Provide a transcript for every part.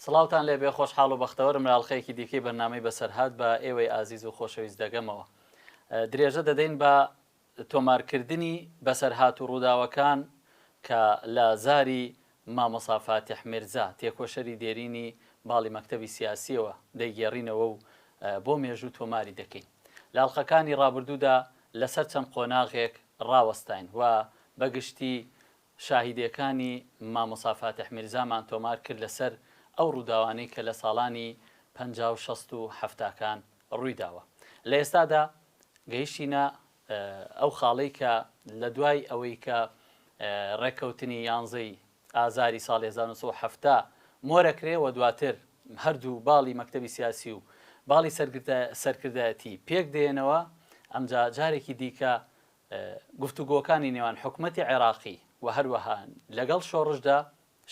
سڵاوتان لێبێ خۆشحاڵ و بەختەوەرم لە ئەڵقەیەکی دیکەی بەرنامەی بەسەرهات بە ئێوەی ئازیز و خۆشەویست دەگەمەوە. درێژە دەدەین بە تۆمارکردنی بەسەرهات و ڕووداوەکان کە لە زاری مامۆسا فاتیح میرزا، تێکۆشەری دێرینی باڵی مەکتەبی سیاسییەوە دەیگێڕینەوە و بۆ مێژوو تۆماری دەکەین. لە ئەڵقەکانی ڕابردوودا لەسەر چەند قۆناغێک ڕاوەستاین و بە گشتی شاهیدێکانی مامۆسا فاتیح میرزامان تۆمار کرد لەسەر ئەو ڕووداوانەی کە لە ساڵانی 50 و 60 و حەفتاکان ڕوویداوە. لە ئێستادا گەیشتینە ئەو خاڵەی کە لە دوای ئەوەی کە ڕێککەوتنی یانزەی ئازاری ساڵی 1970 مۆرەکرێ و دواتر هەردوو باڵی مەکتەبی سیاسی و باڵی سەرکردایەتی پێک دێنەوە ئەمجا جارێکی دیکە گفتوگۆکانی نێوان حکومەتی عێراقی و هەروەها لەگەڵ شۆڕشدا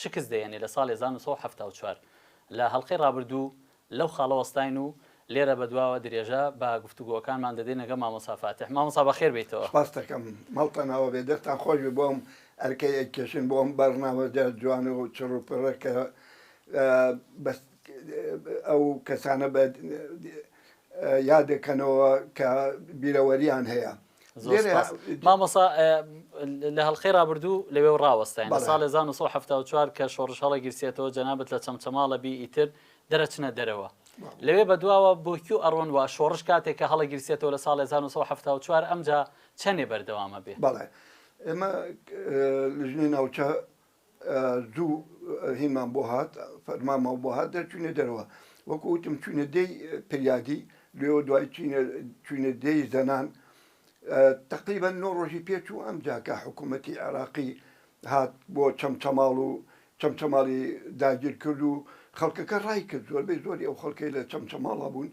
شکست دەهێنێ لە ساڵی 1974. لە هەڵقەی ڕابردوو لەو خاڵە وەستاین و لێرە بەدواوە درێژە بە گفتوگۆکانمان دەدەین لەگەڵ مامۆستا فاتیح. مامۆستا بەخێر بێیتەوە. سپاست دەکەم. ماڵتان ئاوا بێ. دەستتان خۆش بێ بۆ ئەم ئەرکەی ئەیکێشن بۆ ئەم بەرنامە جوان و چڕ و پڕە کە بەس ئەو کەسانە بە یادەکەنەوە کە بیرەوەریان هەیە. زۆر سپاس. مامۆستا لە هەڵقەی ڕابردوو لەوێ و ڕاوەستاین لە ساڵی 1974 کە شۆڕش هەڵەگیرسێتەوە جەنابت لە چەمچەماڵە بی ئیتر دەرەچنە دەرەوە لەوێ بەدواوە بۆ کوێ ئەڕۆن و شۆڕش کاتێک کە هەڵەگیرسێتەوە لە ساڵی 1974 ئەمجا چەنێ بەردەوامە بێ؟ بەڵێ ئێمە لژنەی ناوچە زوو هینمان بۆ هات فەرمانمان بۆ هات دەرچوینە دەرەوە وەکو وتم چوینە دێی پریادی لێەوە دوای چوینە دێی زەنان تقریبا نۆ ڕۆژی پێچوو ئەم جاکە حکوومەتی عێراقی هات بۆ چەمچەماڵ و چەمچەماڵی داگیر کرد و خەڵکەکە ڕای کرد زۆربەی زۆری ئەو خەڵکەی لە چەمچەماڵا بوون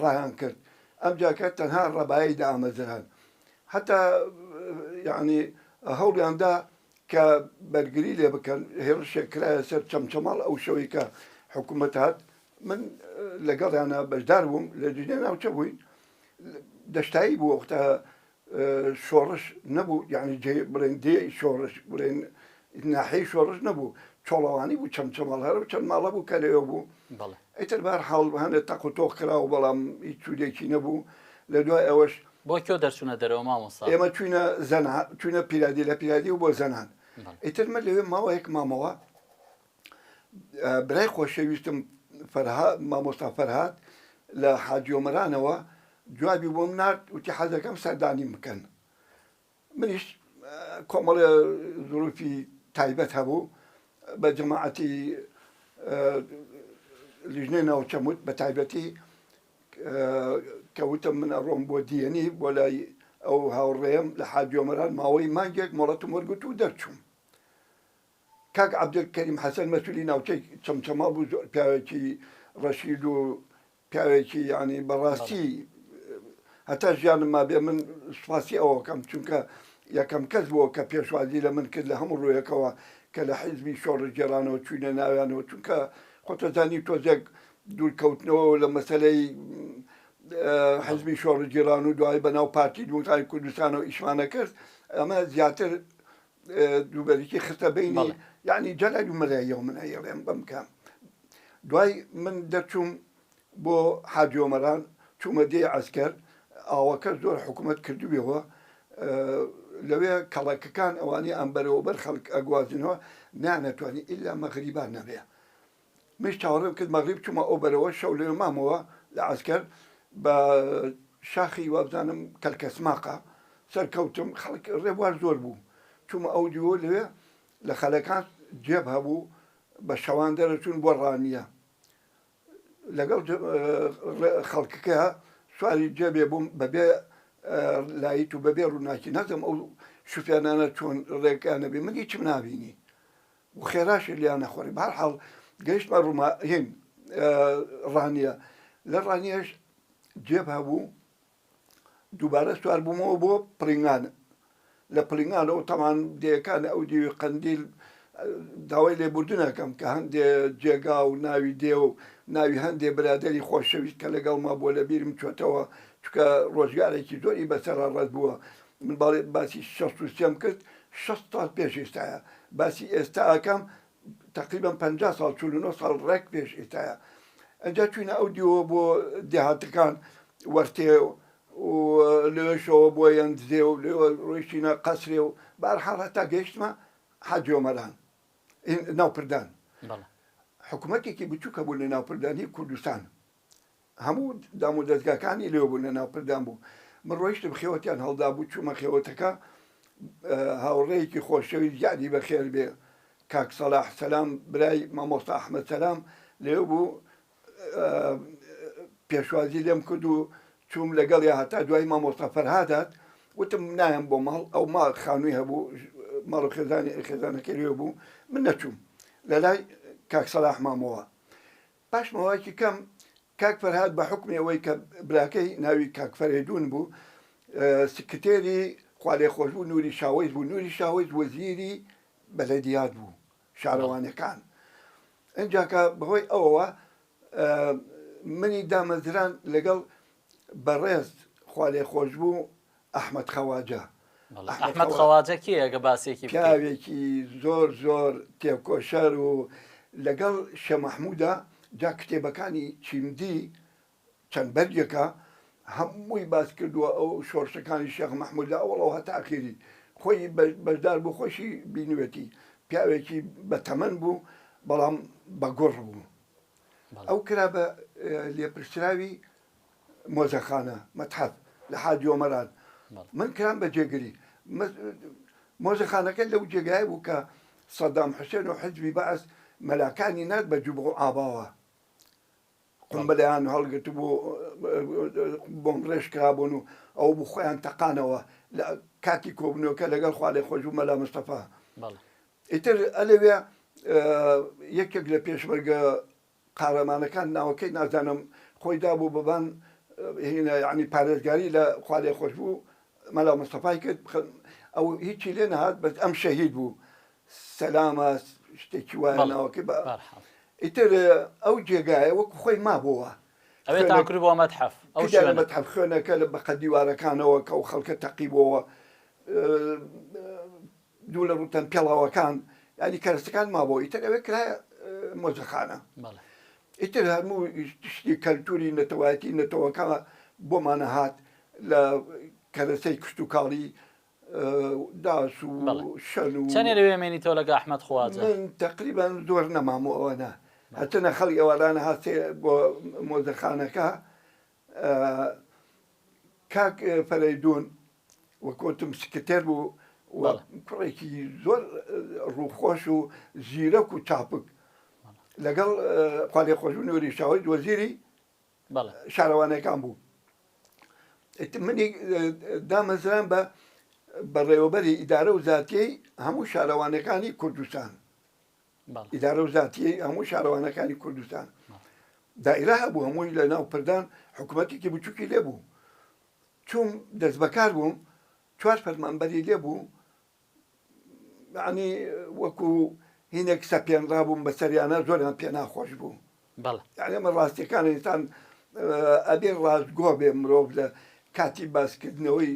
ڕایان کرد ئەم جاکە تەنها ڕەبایی دامەزران حتا یعنی هەوڵیاندا کە بەرگری لێ بکەن، هێڕشێک کرایە سەر چەمچەماڵ ئەو شەوەی کە حکوومەت هات من لەگەڵیانە بەشدار بووم لە لیژنەی ناوچە بووین دەشتایی بوو وەختە شۆڕش نەبوو یعنی جێ بڵێن دێ شۆڕش بڵێن ناحیەی شۆڕش نەبوو چۆڵەوانی بوو چەمچەماڵ هەر چەند ماڵە بوو کە لەوێ بوو ئیتر بار حاڵ هەندێک تەق و تۆق کرا و بەڵام هیچ سوودێکی نەبوو لە دوای ئەوەش بۆ کوێ دەرچوونە دەرەوە مامۆستا؟ ئێمە چووینە زەنان چووینە پیرادی لە پیرادی و بۆ زەنان ئیتر من لەوێ ماوەیەک مامەوە برای خۆشەویستم فەرها مامۆستا فەرهاد لە حاجیۆمەرانەوە جوابی بۆم نارد وتی حەزەکەم سەردانیم بکەن منیش کۆمەڵێ زروفی تایبەت هەبوو بە جەماعەتی لیژنەی ناوچەم وت بە تایبەتی کە وتم من ئەڕۆم بۆ دیەنی بۆ لای ئەو هاوڕێم لە حاجیۆمەران ماوەی مانگێک مۆڵەتم وەرگرت و دەرچووم کاک عەبدولکەریم حەسەن مەسولی ناوچەی چەمچەماڵ بوو زۆر پیاوێکی ڕەشید و پیاوێکی یانی بەڕاستی هەتا ژیانم مابێ من سوپاسی ئەوەکەم چونکە یەکەم کەس بووە کە پێشوازی لە من کرد لە هەموو ڕوویەکەوە کە لە حیزبی شۆڕشگێڕانەوە چوینە ناویانەوە چونکە خۆتەزانی تۆزێک دوورکەوتنەوە لە مەسەلەی حزبی شۆڕشگێڕان و دوای بەناو پارتی دیموکراتی کوردستانەوە ئیشمانە کرد ئەمە زیاتر دووبەرەکی خستە بینی یعنی جەلال و مەلاییەوە من ئەیڵێم بەم کە دوای من دەرچووم بۆ حاجی ئۆمەران چوومە دێی عەسکەر ئاوەکە زۆر حکوومەت کردبیەوە لەوێ کەڵەکەکان ئەوانی ئەم بەرەوە بەر خەڵک ئەگوازنەوە نانەتوانی ئللا مەغریبان نەبێ منیش چاوەڕێم کرد مەغریب چوومە ئەو بەرەوە شەو لەوێ مامەوە لە عەسکەر بە شاخی وابزانم کەلکەسماقە سەرکەوتم خەڵک ڕێبوار زۆر بوو چوومە ئەو دیوە لەوێ لە خەلەکان جێب هەبوو بە شەوان دەرەچوون بۆ ڕانیە لەگەڵ خەڵکەکە سواری جێبێ بووم بەبێ لایت و بەبێ ڕووناکی نازم ئەو شوفێنانە چۆن ڕێکانە بێ من هیچم نابینی و خێراشی لێیان نەخۆری بەهەر حاڵ گەیشتمە ڕووما هین ڕانیە لە ڕانیەش جێب هەبوو دووبارە سوار بوومەوە بۆ پڵینگان لە پڵینگانەوە تەمان دێکان ئەو دیوی قەندیل داوای لێبوردنەکەم کە هەندێ جێگا و ناوی دێ و ناوی هەندێ برادری خۆشەویست کە لەگەڵما بۆ لە بیرم چۆتەوە چکە ڕۆژگارێکی زۆری بەسەرا ڕەت بووە من باڵێ باسی 63 کرد 60 ساڵ پێش ئێستایە باسی ئێستا ئەکەم. تقریبا 50 ساڵ 49 ساڵ ڕێک پێش ئێستایە. ئەجا چوینە ئەو دیوە بۆ دێهاتەکان وەرتێ و لەوێشەوە بۆ یەندزێ و لێوە ڕۆیشتینە قەسرێ و بەهەرحاڵ هەتا گەیشتمە حاجی ئۆمەران ناوپردان. حکوومەتێکی بچووک هەبوو لە ناوپردانی کوردستان. هەموو دام و دەزگاکانی لێوە بوو لە ناوپردان بوو. من ڕۆیشتم خێوەتیان هەڵدابوو چوومە خێوەتەکە هاوڕێیەکی خۆشەویست یادی بەخێر بێ کاک سەلاح سەلام برای مامۆستا ئەحمەد سەلام لەوێ بوو پێشوازی لێم کرد و چووم لەگەڵیا هەتا دوای مامۆستا فەرهاد هات وتم نایەم بۆ ماڵ ئەو ماڵ خانووی هەبوو ماڵ و خێزانی خێزانەکەی لێ بوو من نەچووم لە لای کاک سەلاح مامەوە پاش ماوەیەکی کەم کاک فەرهاد بە حوکمی ئەوەی کە براکەی ناوی کاک فەرەیدوون بوو سکرتێری خوالێخۆشبوو نوری شاوەیس بوو نوری شاوەیس وەزیری بەلەدیات بوو شارەوانیەکان ئینجا کە بەهۆی ئەوەوە منی دامەزران لەگەڵ بەڕێز خوالێخۆشبوو ئەحمەد خەواجە. ئەحمەد خەواجە کێیە گە باسێکی بکەی؟ پیاوێکی زۆر زۆر تێکۆشەر و لەگەڵ شێ مەحمودا جا کتێبەکانی چیمدی چەند بەرگێکە هەمووی باس کردووە ئەو شۆڕشەکانی شێخ مەحمود لە ئەوەڵەوە هەتا ئەخیری خۆی بەشدار بوو خۆشی بینوێتی پیاوێکی بە تەمەن بوو بەڵام بە گوڕ بوو ئەو کرا بە لێپرسراوی مۆزەخانە، مەتحەف، لە حاجی ئۆمەران من کرام بە جێگری. مۆزەخانەکە لەو جێگایە بوو کە سەدام حوسێن و حزبی بەعس مەلاکانی نارد بە جوبغ و ئاباوە. قومبەلەیان هەڵگرتبوو، بۆمبڕێژ کرابوون و ئەوە بوو خۆیان تەقانەوە لە کاتی کۆبوونەوەکە لەگەڵ خوالێخۆشبوو مەلا مستەفا. ئیتر ئەلەوێ یەکێک لە پێشمەرگە قارەمانەکان ناوەکەی نازانم خۆی دابوو بە بان هینە یعنی پارێزگاری لە خوالێ خۆش بوو مەلا مستەفای کرد ئەو هیچی لێ نەهات بەس ئەم شەهید بوو سەلامە شتێکی وایە ناوەکەی بە ئیتر ئەو جێگایە وەکو خۆی مابووە ئەوێتان کرد بۆ مەتحەف ئەو شوێنە مەتحەف خوێنەکە لە بەقە دیوارەکانەوە کە ئەو خەڵکە تەقیبەوە دوو لە ڕووتەن پێڵاوەکان یانی کەرەستەکان مابەوە ئیتر ئەوێ کرایە مۆزەخانە ئیتر هەموو شتی کەلتوری نەتەوایەتی نەتەوەکە بۆمانە هات لە کەرەسەی کشتتوکاڵی داس و شەن و چەنێ لەوێ مێنیتەوە لەگە ئەحمەد خواجە من تقریبا زۆر نەمام و ئەوەنە هەتنە خەڵی ئەوارانە هاتێ بۆ مۆزەخانەکە کاک فەرەیدوون وەک وتم سکرتێر بوو و کوڕێکی زۆر ڕووخۆش و زیرەک و چاپک لەگەڵ خوالێخۆشبوو نوری شاوەیس وەزیری شارەوانەکان بوو منی دامەزران بە بەڕێوەبەری ئیدارە و زاتیەی هەموو شارەوانەکانی کوردستان ئیدارە و زاتیەی هەموو شارەوانەکانی کوردستان دائرە هەبوو هەمووی لە ناو پردان حکوومەتێکی بچووکی لێ بوو چووم دەستبەکار بووم چوار فەرمانبەری لێ بوو یعنی وەکو هینێک سەپێنرابووم بەسەریانە زۆریان پێ ناخۆش بوو یعنی ئەمە ڕاستیەکان ئینسان ئەبێ ڕاستگۆ بێ مرۆڤ لە کاتی باسکردنەوەی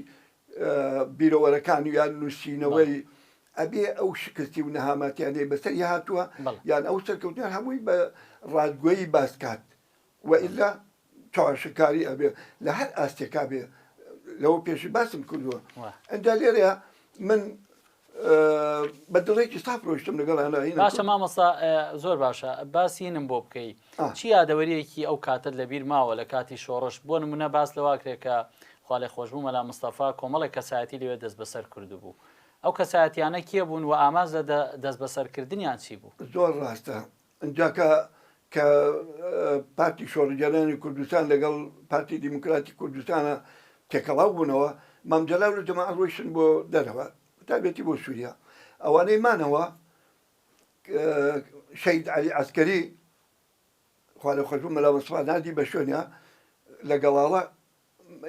بیرەوەرەکان یان نووسینەوەی ئەبێ ئەو شکستی و نەهامەتیانەی بەسەری هاتووە یان ئەو سەرکەوتنیان هەمووی بە ڕاستگۆیی باس کات وئیلا چەواشەکاری ئەبێ لە هەر ئاستێکا بێ لەوە پێشی باسم کردووە ئەنجا لێرەیە من بە دڵێکی ساف ڕۆیشتم لەگەڵیانە باشە مامۆستا زۆر باشە باسی هینم بۆ بکەی چی یادەوەریەکی ئەو کاتت لەبیر ماوە لە کاتی شۆڕش بۆ نمونە باس لەواکرێ کە خوالێ خۆشبوو مەلا مستەفا کۆمەڵێک کەسایەتی لەوێ دەست بەسەر کردبوو ئەو کەسایەتیانە کێ بوون و ئامانج لە دەست بەسەرکردنیان چی بوو؟ زۆر ڕاستە ئینجا کە کە پارتی شۆڕگێرانی کوردستان لەگەڵ پارتی دیموکراتی کوردستانە تێکەڵاو بوونەوە مام جەلال و جەماعەت ڕۆیشتن بۆ دەرەوە تایبەتی بۆ سووریا ئەوانەی مانەوە شەهید عەلی عەسکەری خوا لێ خۆش بوو مەلا مستەفا ناردی بە شوێنیا لە گەڵاڵە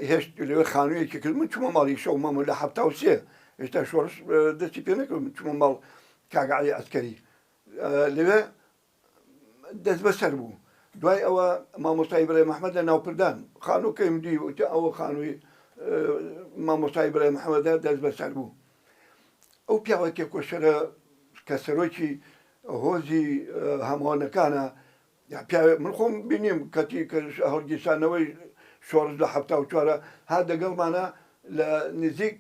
هێشت لەوێ خانوویەکی کرد من چوومە ماڵی شەو مامۆ لە 73 هێشتا شۆڕش دەستی پێ نەکرد من چوومە ماڵ کاک عەلی عەسکەری لەوێ دەست بەسەر بوو دوای ئەوە مامۆستای ئیبراهیم ئەحمەد لە ناوپردان خانووکەیم دی وتی ئەوە خانووی مامۆستای ئیبراهیم ئەحمەدە دەست بەسەر بوو ئەو پیاوە تێکۆشەرە کە سەرۆکی هۆزی هەموانەکانە پیاوێ من خۆم بینیم کەتی کە هەڵگیرسانەوەی شۆڕش لە 74 هات دەگەڵمانە لە نزیک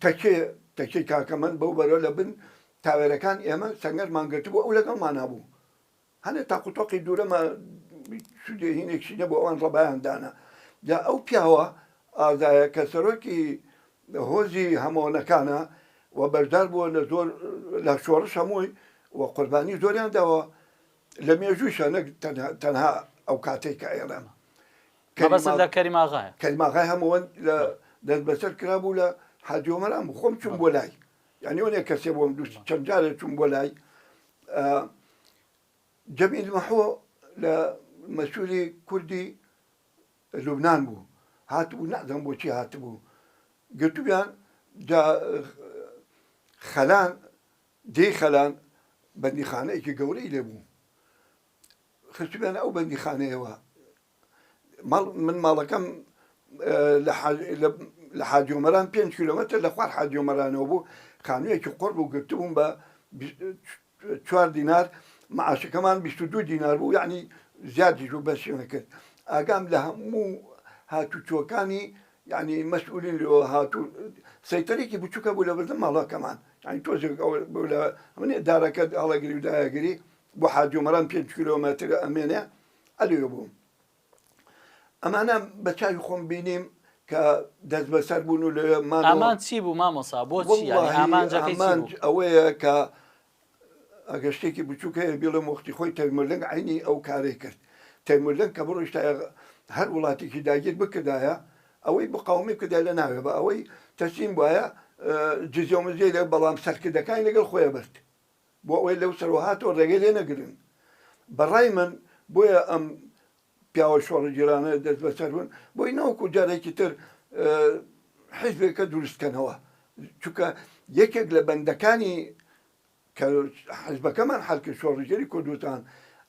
تەکێ تەکێی کاکەمەند بەو بەرە لە بن تاوێرەکان ئێمە سەنگەرمان گرتبوو ئەو لەگەڵمانا بوو هەنێ تاق و تۆقی دوورەمە هینێکشی نەبوو ئەوان ڕەبایان دانا جا ئەو پیاوە ئازایە کە سەرۆکی هۆزی هەمۆنەکانە و بەشدار بووە لە زۆر لە شۆڕش هەمووی و قوربانی زۆریان داوە لە مێژووشە نەک تەنها ئەو کاتێک کە ئێڵێم مەبەستت لە کەریم ئاغایە؟ کەریم ئاغای هەمووان لە دەستبەسەر کرابوو لە حاجی ئۆمەران بوو خۆم چووم بۆ لای یعنی وەنێ کەسێ بۆم دوو چەند جارێ چووم بۆ لای جەمیل مەحۆ لە مەسوولی کوردی لوبناان بوو هاتبوو نازانم بۆچی هاتبوو گرتوویان جا خەلان دێی خەلان بەندیخانەیەکی گەورەی لێ بوو خستویانە ئەو بەندیخانەیەوە ماڵ من ماڵەکەم لە حاجۆمەران 5 کیلومتر لە خوار حاجۆمەرانەوە بوو خانوویەکی قڕ بوو گرتبووم بە چوار دینار معاشەکەمان 22 دینار بوو یعنی زیادیش بوو بەشی نەکرد ئاگام لە هەموو هاتوچۆکانی یعنی مەسئولین لۆ هاتوو سەیتەرێکی بچووکە بوو لە بەردەم ماڵەکەمان یعنی تۆزێک ئەوە بوو لە من دارەکە هەڵەگری و دایەگری بۆ حاجۆمەران پێنج کیلۆمەتر ئەمێنێ ئەلێ بووم ئەمانە بە چاوی خۆم بینیم کە دەست بەسەر بوون و لەوێ مانەوە. ئامانج چی بوو مامۆسا بۆ چی یانی ئامانجەکەی چی ئامانج بوو؟ ئەوەیە کە ئەگەر شتێکی بچووک هەیە بیڵێم وەختی خۆی تەیمورلەنگ عەینی ئەو کارەی کرد تەیمورلەنگ کە بڕۆیشتایە هەر وڵاتێکی داگیر بکردایە ئەوەی مقاومەی بکردایە لە ناوێ بە ئەوەی تەسلیم بوایە جزیە و مزیەی لە بەڵام سەرکردەکانی لەگەڵ خۆیە برد بۆ ئەوەی لەو سەرەوە هاتەوە ڕێگەی لێ نەگرن. بەڕای من بۆیە ئەم پیاوە شۆڕشگێرانە دەستبەسەر بوون بۆی نەوەکو جارێکی تر حیزبێکە دروست کەنەوە چونکە یەکێک لە بەندەکانی کە حزبەکەمان حەل کرد شۆڕشگێری کوردستان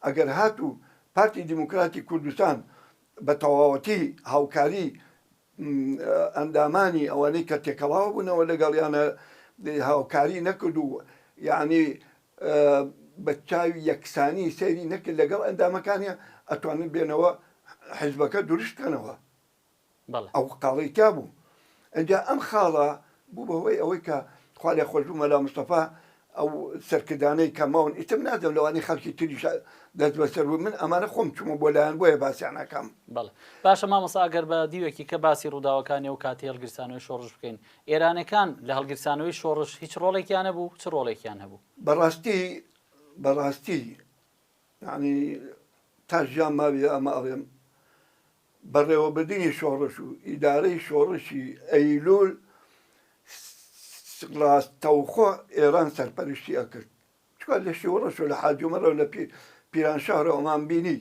ئەگەر هاتوو پارتی دیموکراتی کوردستان بە تەواوەتی هاوکاری ئەندامانی ئەوانەی کە تێکەڵاو بوونەوە لەگەڵیانە هاوکاری نەکرد و یعنی بە چاوی یەکسانی سەیری نەکرد لەگەڵ ئەندامەکانیان ئەتوانن بێنەوە حیزبەکە دروست کەنەوە ئەو قاڵی تیا بوو ئەجا ئەم خاڵە بوو بەهۆی ئەوەی کە خوا لێ خۆش بوو مەلا مستەفا ئەو سەرکردانەی کە ماون ئیتر نازم لەوانی خەڵکی تریش دەست بەسەر بوو من ئەمانە خۆم چوومە بۆ لایەن بۆیە باسیان ئەکەم. بەڵێ باشە مامۆستا ئەگەر بە دیوێکی کە باسی ڕووداوەکانی ئەو کاتی هەڵگیرسانەوەی شۆڕش بکەین ئێرانەکان لە هەڵگیرسانەوەی شۆڕش هیچ ڕۆڵێکیان هەبوو چ ڕۆڵێکیان هەبوو؟ بەڕاستی بەڕاستی یانی تا ژیان ماویە ئەمە ئەڵێم بەڕێوەبردنی شۆڕش و ئیدارەی شۆڕشی ئەیلول ڕاستەوخۆ ئێران سەرپەرشتی ئەکرد چکار لە شۆڕش و لە حاجۆمەرەوە لە پیرانشارەوە ئەمان بینی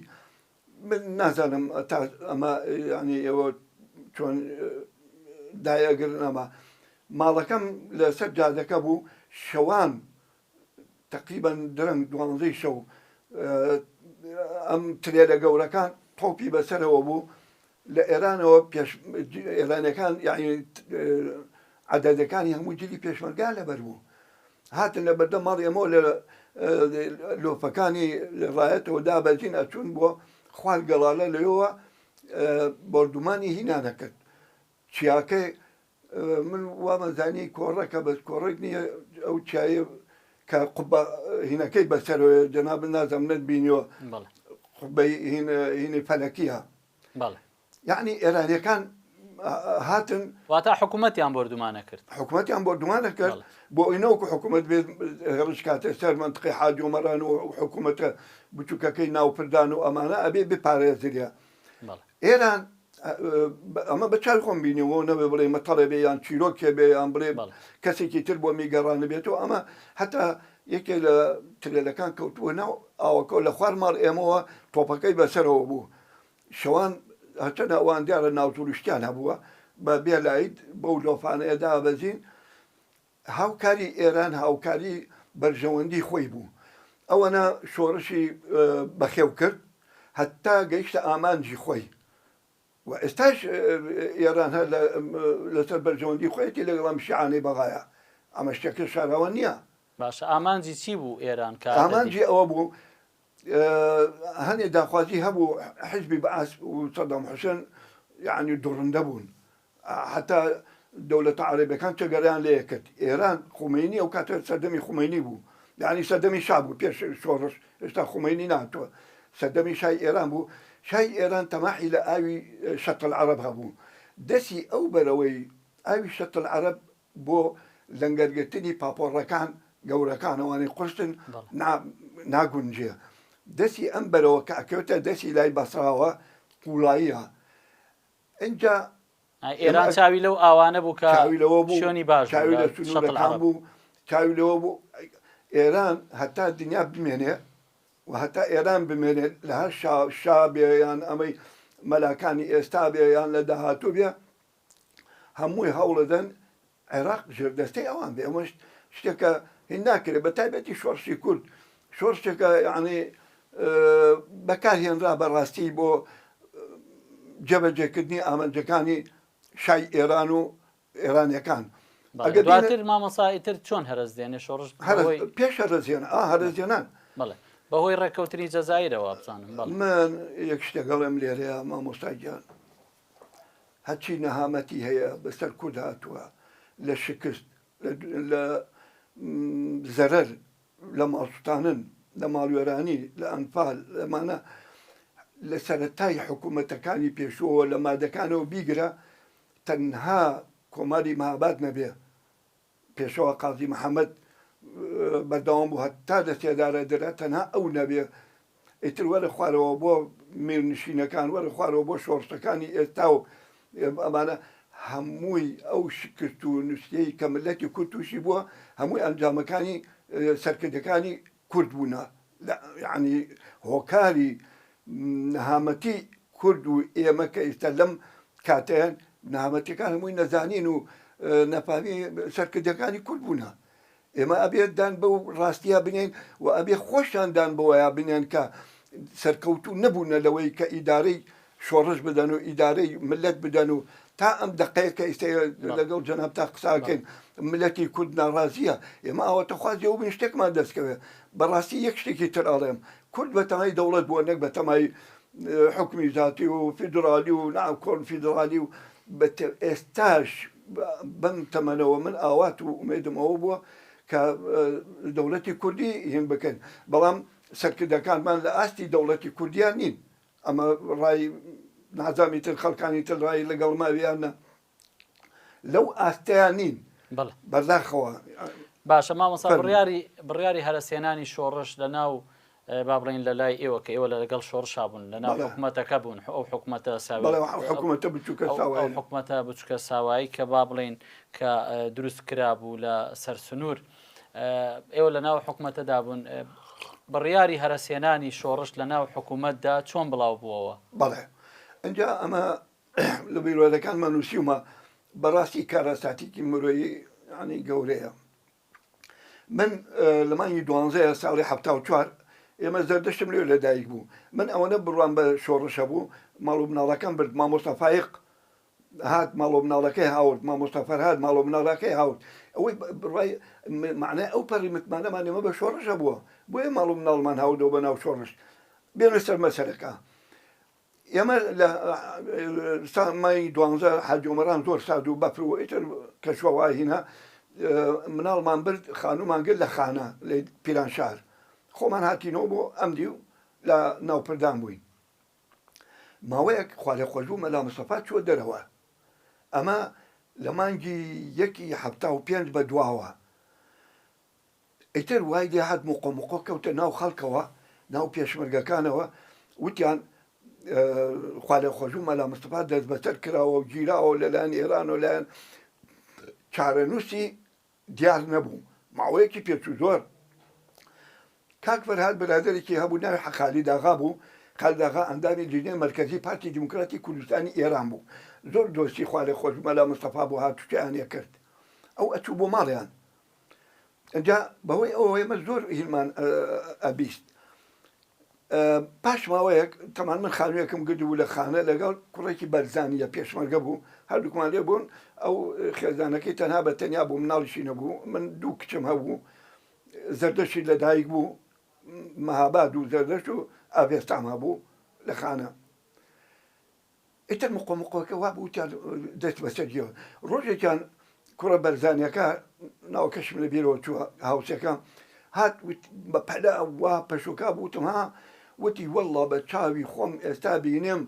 من نازانم تا ئەمە ینی ئێوە چۆن دایەگرن ئەمە ماڵەکەم لەسەر جادەکە بوو شەوان تەقریبەن درەنگ دوانزەی شەو ئەم ترێلە گەورەکان تۆپی بەسەرەوە بوو لە ئێرانەوە پێش ئێرانەکان یعنی عدەدەکانی هەموو جلی پێشمەرگان لەبەر بوو هاتن لە بەردەم ماڵی ئەمەوە لە لۆفەکانی ڕایەتەوە دابەزین ئەچوون بۆ خوار گەڵالە لەوێوە بۆردومانی هینانەکرد چیاکەی من وامەزانی کۆڕەکە بەس کۆڕێک نییە ئەو چایە کە قوبە هینەکەی بەسەرەوەیە جەنابت نازانم نەت بینیوە قوبەی هینی فەلەکیە یعنی ئێرانیەکان هاتن واتا حکوومەتیان بۆردومانە کرد حکوومەتیان بۆردومانە کرد بۆ ئەوی نەوەکو حکوومەت بێت هێڕش کاتە سەر منطقی حاجۆمەران و حکوومەتە بچووکەکەی ناوپردان و ئەمانە ئەبێ بپارێزریا ئێران ئەمە بە چاوی خۆم بینیوە نەبێ بڵێ مەتەڵێ بێ یان چیرۆکێ بێ یان بڵێ کەسێکی تر بۆ میگەڕانبێتەوە ئەمە هەتا یەکێ لە ترێلەکان کەوتووە ناو ئاوەکە لە خوار ماڵ ئێمەوە تۆپەکەی بەسەرەوە بوو شەوان هەرچەندە ئەوان دیارە ناوتوریشتیان هەبووە بە بێ لایت بەو لۆفانەیە دابەزین هاوکاری ئێران هاوکاری بەرژەوەندی خۆی بوو ئەوەنە شۆڕشی بەخێو کرد هەتا گەیشتە ئامانجی خۆی و ئێستاش ئێران هەر لەسەر بەرژەوەندی خۆیەتی لەگەڵ ئەم شیعانەی بەغایە ئەمە شتێکە شاراوە نییە. باشە ئامانجی چی بوو ئێران کە ئامانجی ئەوە بوو هەنێ داخوازی هەبوو حزبی بەعس و سەدام حوسێن یعنی دڕندە بوون حتا دەولەتە عەرەبەکان چەگەریان لێ کرد ئێران خومینی ئەو کاتە سەردەمی خومینی بوو یعنی سەردەمی شا بوو پێش شۆڕش ئێستا خومینی ناتوە سەردەمی شای ئێران بوو شای ئێران تەماحی لە ئاوی شەت العرب هەبوو دەسی ئەو بەرەوەی ئاوی شەت العرب بۆ لەنگەرگرتنی پاپۆڕەکان گەورەکان ئەوانەی قورسن ناگونجێ دەسی ئەم بەرەوە کە ئەکەوێتە دەسی لای بەسراوە قوڵاییە ئینجا ئێران چاوی لەو ئاوانە بوو کە چاوی لەوە بوو شوێنی باش چاوی لە سنوورەکان بوو چاوی لەوە بوو ئێران هەتا دنیا بمێنێ و هەتا ئێران بمێنێت لە هەر شا شا بێ یان ئەمەی مەلاکانی ئێستا بێ یان لە داهاتوو بێ هەمووی هەوڵەدەن عێراق ژێردەستەی ئەوان بێ ئەمەش شتێکە هین ناکرێت بە تایبەتی شۆڕشی کورد شۆڕشێکە یعنی بەکارهێنرا بەڕاستی بۆ جێبەجێکردنی ئامانجەکانی شای ئێران و ئێرانیەکان ئەگەر دواتر مامۆسا ئیتر چۆن هەرەس دێنێ شۆڕش پێش هەرەزێن ئا هەرەزێنان بەڵێ بەهۆی ڕێککەوتنی جەزایرەوە بزانم من یەک شتێک ئەڵێم لێرەیە مامۆستا گیان هەرچی نەهامەتی هەیە بەسەر کورد هاتووە لە شکست لە زەرەر لە ماڵسوتانن لە ماڵوێرانی لە ئەنفال لەمانە لە سەرەتای حکوومەتەکانی پێشووەوە لە مادەکانەوە بیگرە تەنها کۆماری مهاباد نەبێ پێشەوا قازی محەمەد بەردەوام بوو هەتا لە سێدارە درا تەنها ئەو نەبێ ئیتر وەرە خوارەوە بۆ میرنشینەکان وەرە خوارەوە بۆ شۆڕشەکانی ئێستا و ئەمانە هەمووی ئەو شکست و نووسەی کە ملەتی کورد تووشی بووە هەمووی ئەنجامەکانی سەرکردەکانی کورد بوونە یعنی هۆکاری نەهامەتی کورد و ئێمە کە ئیستا لەم کاتەیان نەهامەتیەکان هەمووی نەزانین و نەفامی سەرکردەکانی کورد بوونە ئێمە ئەبێت دان بەو ڕاستیە بنێین و ئەبێ خۆشیان دان بەوەیا بنێن کە سەرکەوتوو نەبوونە لەوەی کە ئیدارەی شۆڕش بدەن و ئیدارەی ملت بدەن و تا ئەم دەقەیە کە ئیستا لەگەڵ جەنابتا قساکەین ملەتی کورد ناڕازیە ئێمە ئاواتەخوازی ئەو بین شتێکمان دەستکەوێت بەڕاستی یەک شتێکی تر ئەڵێم کورد بەتەمای دەوڵەت بووە نەک بەتەمای حوکمی زاتی و فیدرالی و نا کۆنفیدرالی و ئێستاش بەم تەمەنەوە من ئاوات و ئومێدم ئەوە بووە کە دەوڵەتی کوردی هین بکەن بەڵام سەرکردەکانمان لە ئاستی دەوڵەتی کوردیان نین ئەمە ڕای نازامی تر خەڵکانی تر ڕای لەگەڵ ماویان نە لەو ئاستەیان نین بەڵێ بەداخەوە. باشە مامۆستا بڕیاری بڕیاری هەرەسهێنانی شۆڕش لە ناو با بڵێین لە لای ئێوە کە ئێوە لەگەڵ شۆڕشا بوون لە ناو حکوومەتەکە بوون ئەو حکوومەتە حکوومەتە بچووکە حکوومەتە بچووکە ساوایی کە با بڵێین کە دروست کرابوو لە سەر سنوور ئێوە لە ناو حکوومەتەدا بوون بڕیاری هەرەسهێنانی شۆڕش لە ناو حکوومەتدا چۆن بڵاو بووەوە؟ بەڵێ ئینجا ئەمە لە بیرۆدەکانمان نووسیومە بەڕاستی کارەساتێکی مرۆیی ینی گەورەیە من لە مانگی دوانزەیە ساڵی 74 ئێمە زەردەشتم لێ لەدایک بوو من ئەوەنە بڕوام بە شۆڕشە بوو ماڵ و مناڵەکەم برد مامۆستا فایق هات ماڵ و مناڵەکەی هاورد مامۆستا فەرهاد ماڵ و مناڵەکەی هاورد ئەوەی بڕای معنای ئەو پەڕی متمانەمان ئێمە بە شۆڕشە بووە بۆیە ماڵ و مناڵمان هاوردەوە بە ناو شۆڕش بێنە سەر مەسەلەکە ئێمە لە مانگی دوانزە حاجی ئۆمەران زۆر سارد و بەفر و ئیتر کەشوهەوا هینا مناڵمان برد خانوومان گرت لە خانە لە پیرانشار خۆمان هاتینەوە بۆ ئەم دیو لە ناوپردان بووین ماوەیەک خوالێخۆشبوو مەلا مستەفا چووە دەرەوە ئەمە لە مانگی یەکی 75 بە دواوە ئیتر وای لێ هات مقۆ مقۆ کەوتە ناو خەڵکەوە، ناو پێشمەرگەکانەوە، وتیان خوالێخۆشبوو مەلا مستەفا دەستبەسەر کراوە و گیراوە لەلایەن ئێران و لایەن چارەنووسی دیار نەبوو. ماوەیەکی پێچوو زۆر. کاک فەرهاد برادەرێکی هەبوو ناوی خالید ئاغا بوو، خالید ئاغا ئەندامی لیژنەی مەرکەزی پارتی دیموکراتی کوردستانی ئێران بوو. زۆر دۆستی خوالێخۆشبوو مەلا مستەفا بوو، هاتوچۆیان ئەکرد. ئەو ئەچوو بۆ ماڵیان. ئینجا بەهۆی ئەوەوە ئێمە زۆر هینمان ئەبیست پاش ماوەیەک تەمان من خانوویەکم گرتبوو لە خانە لەگەڵ کوڕێکی بەرزانیە پێشمەرگە بوو هەردووکمان لێ بوون ئەو خێزانەکەی تەنها بە تەنیا بوو مناڵیشی نەبوو من دوو کچم هەبوو. زەردەشتی لەدایک بوو مەهاباد و زەردەشت و ئاڤێستام هەبوو لە خانە. ئیتر مقۆ مقۆکە وا بوو وتیان دەست بەسەر گێوە. ڕۆژێکیان کوڕە بەرزانیەکە ناوەکەشم لە بیرەوە چووە هاوسێکە هات بە پەلە وا پەشۆکا بوو وتم ها وتی وەڵڵا بە چاوی خۆم ئێستا بینیم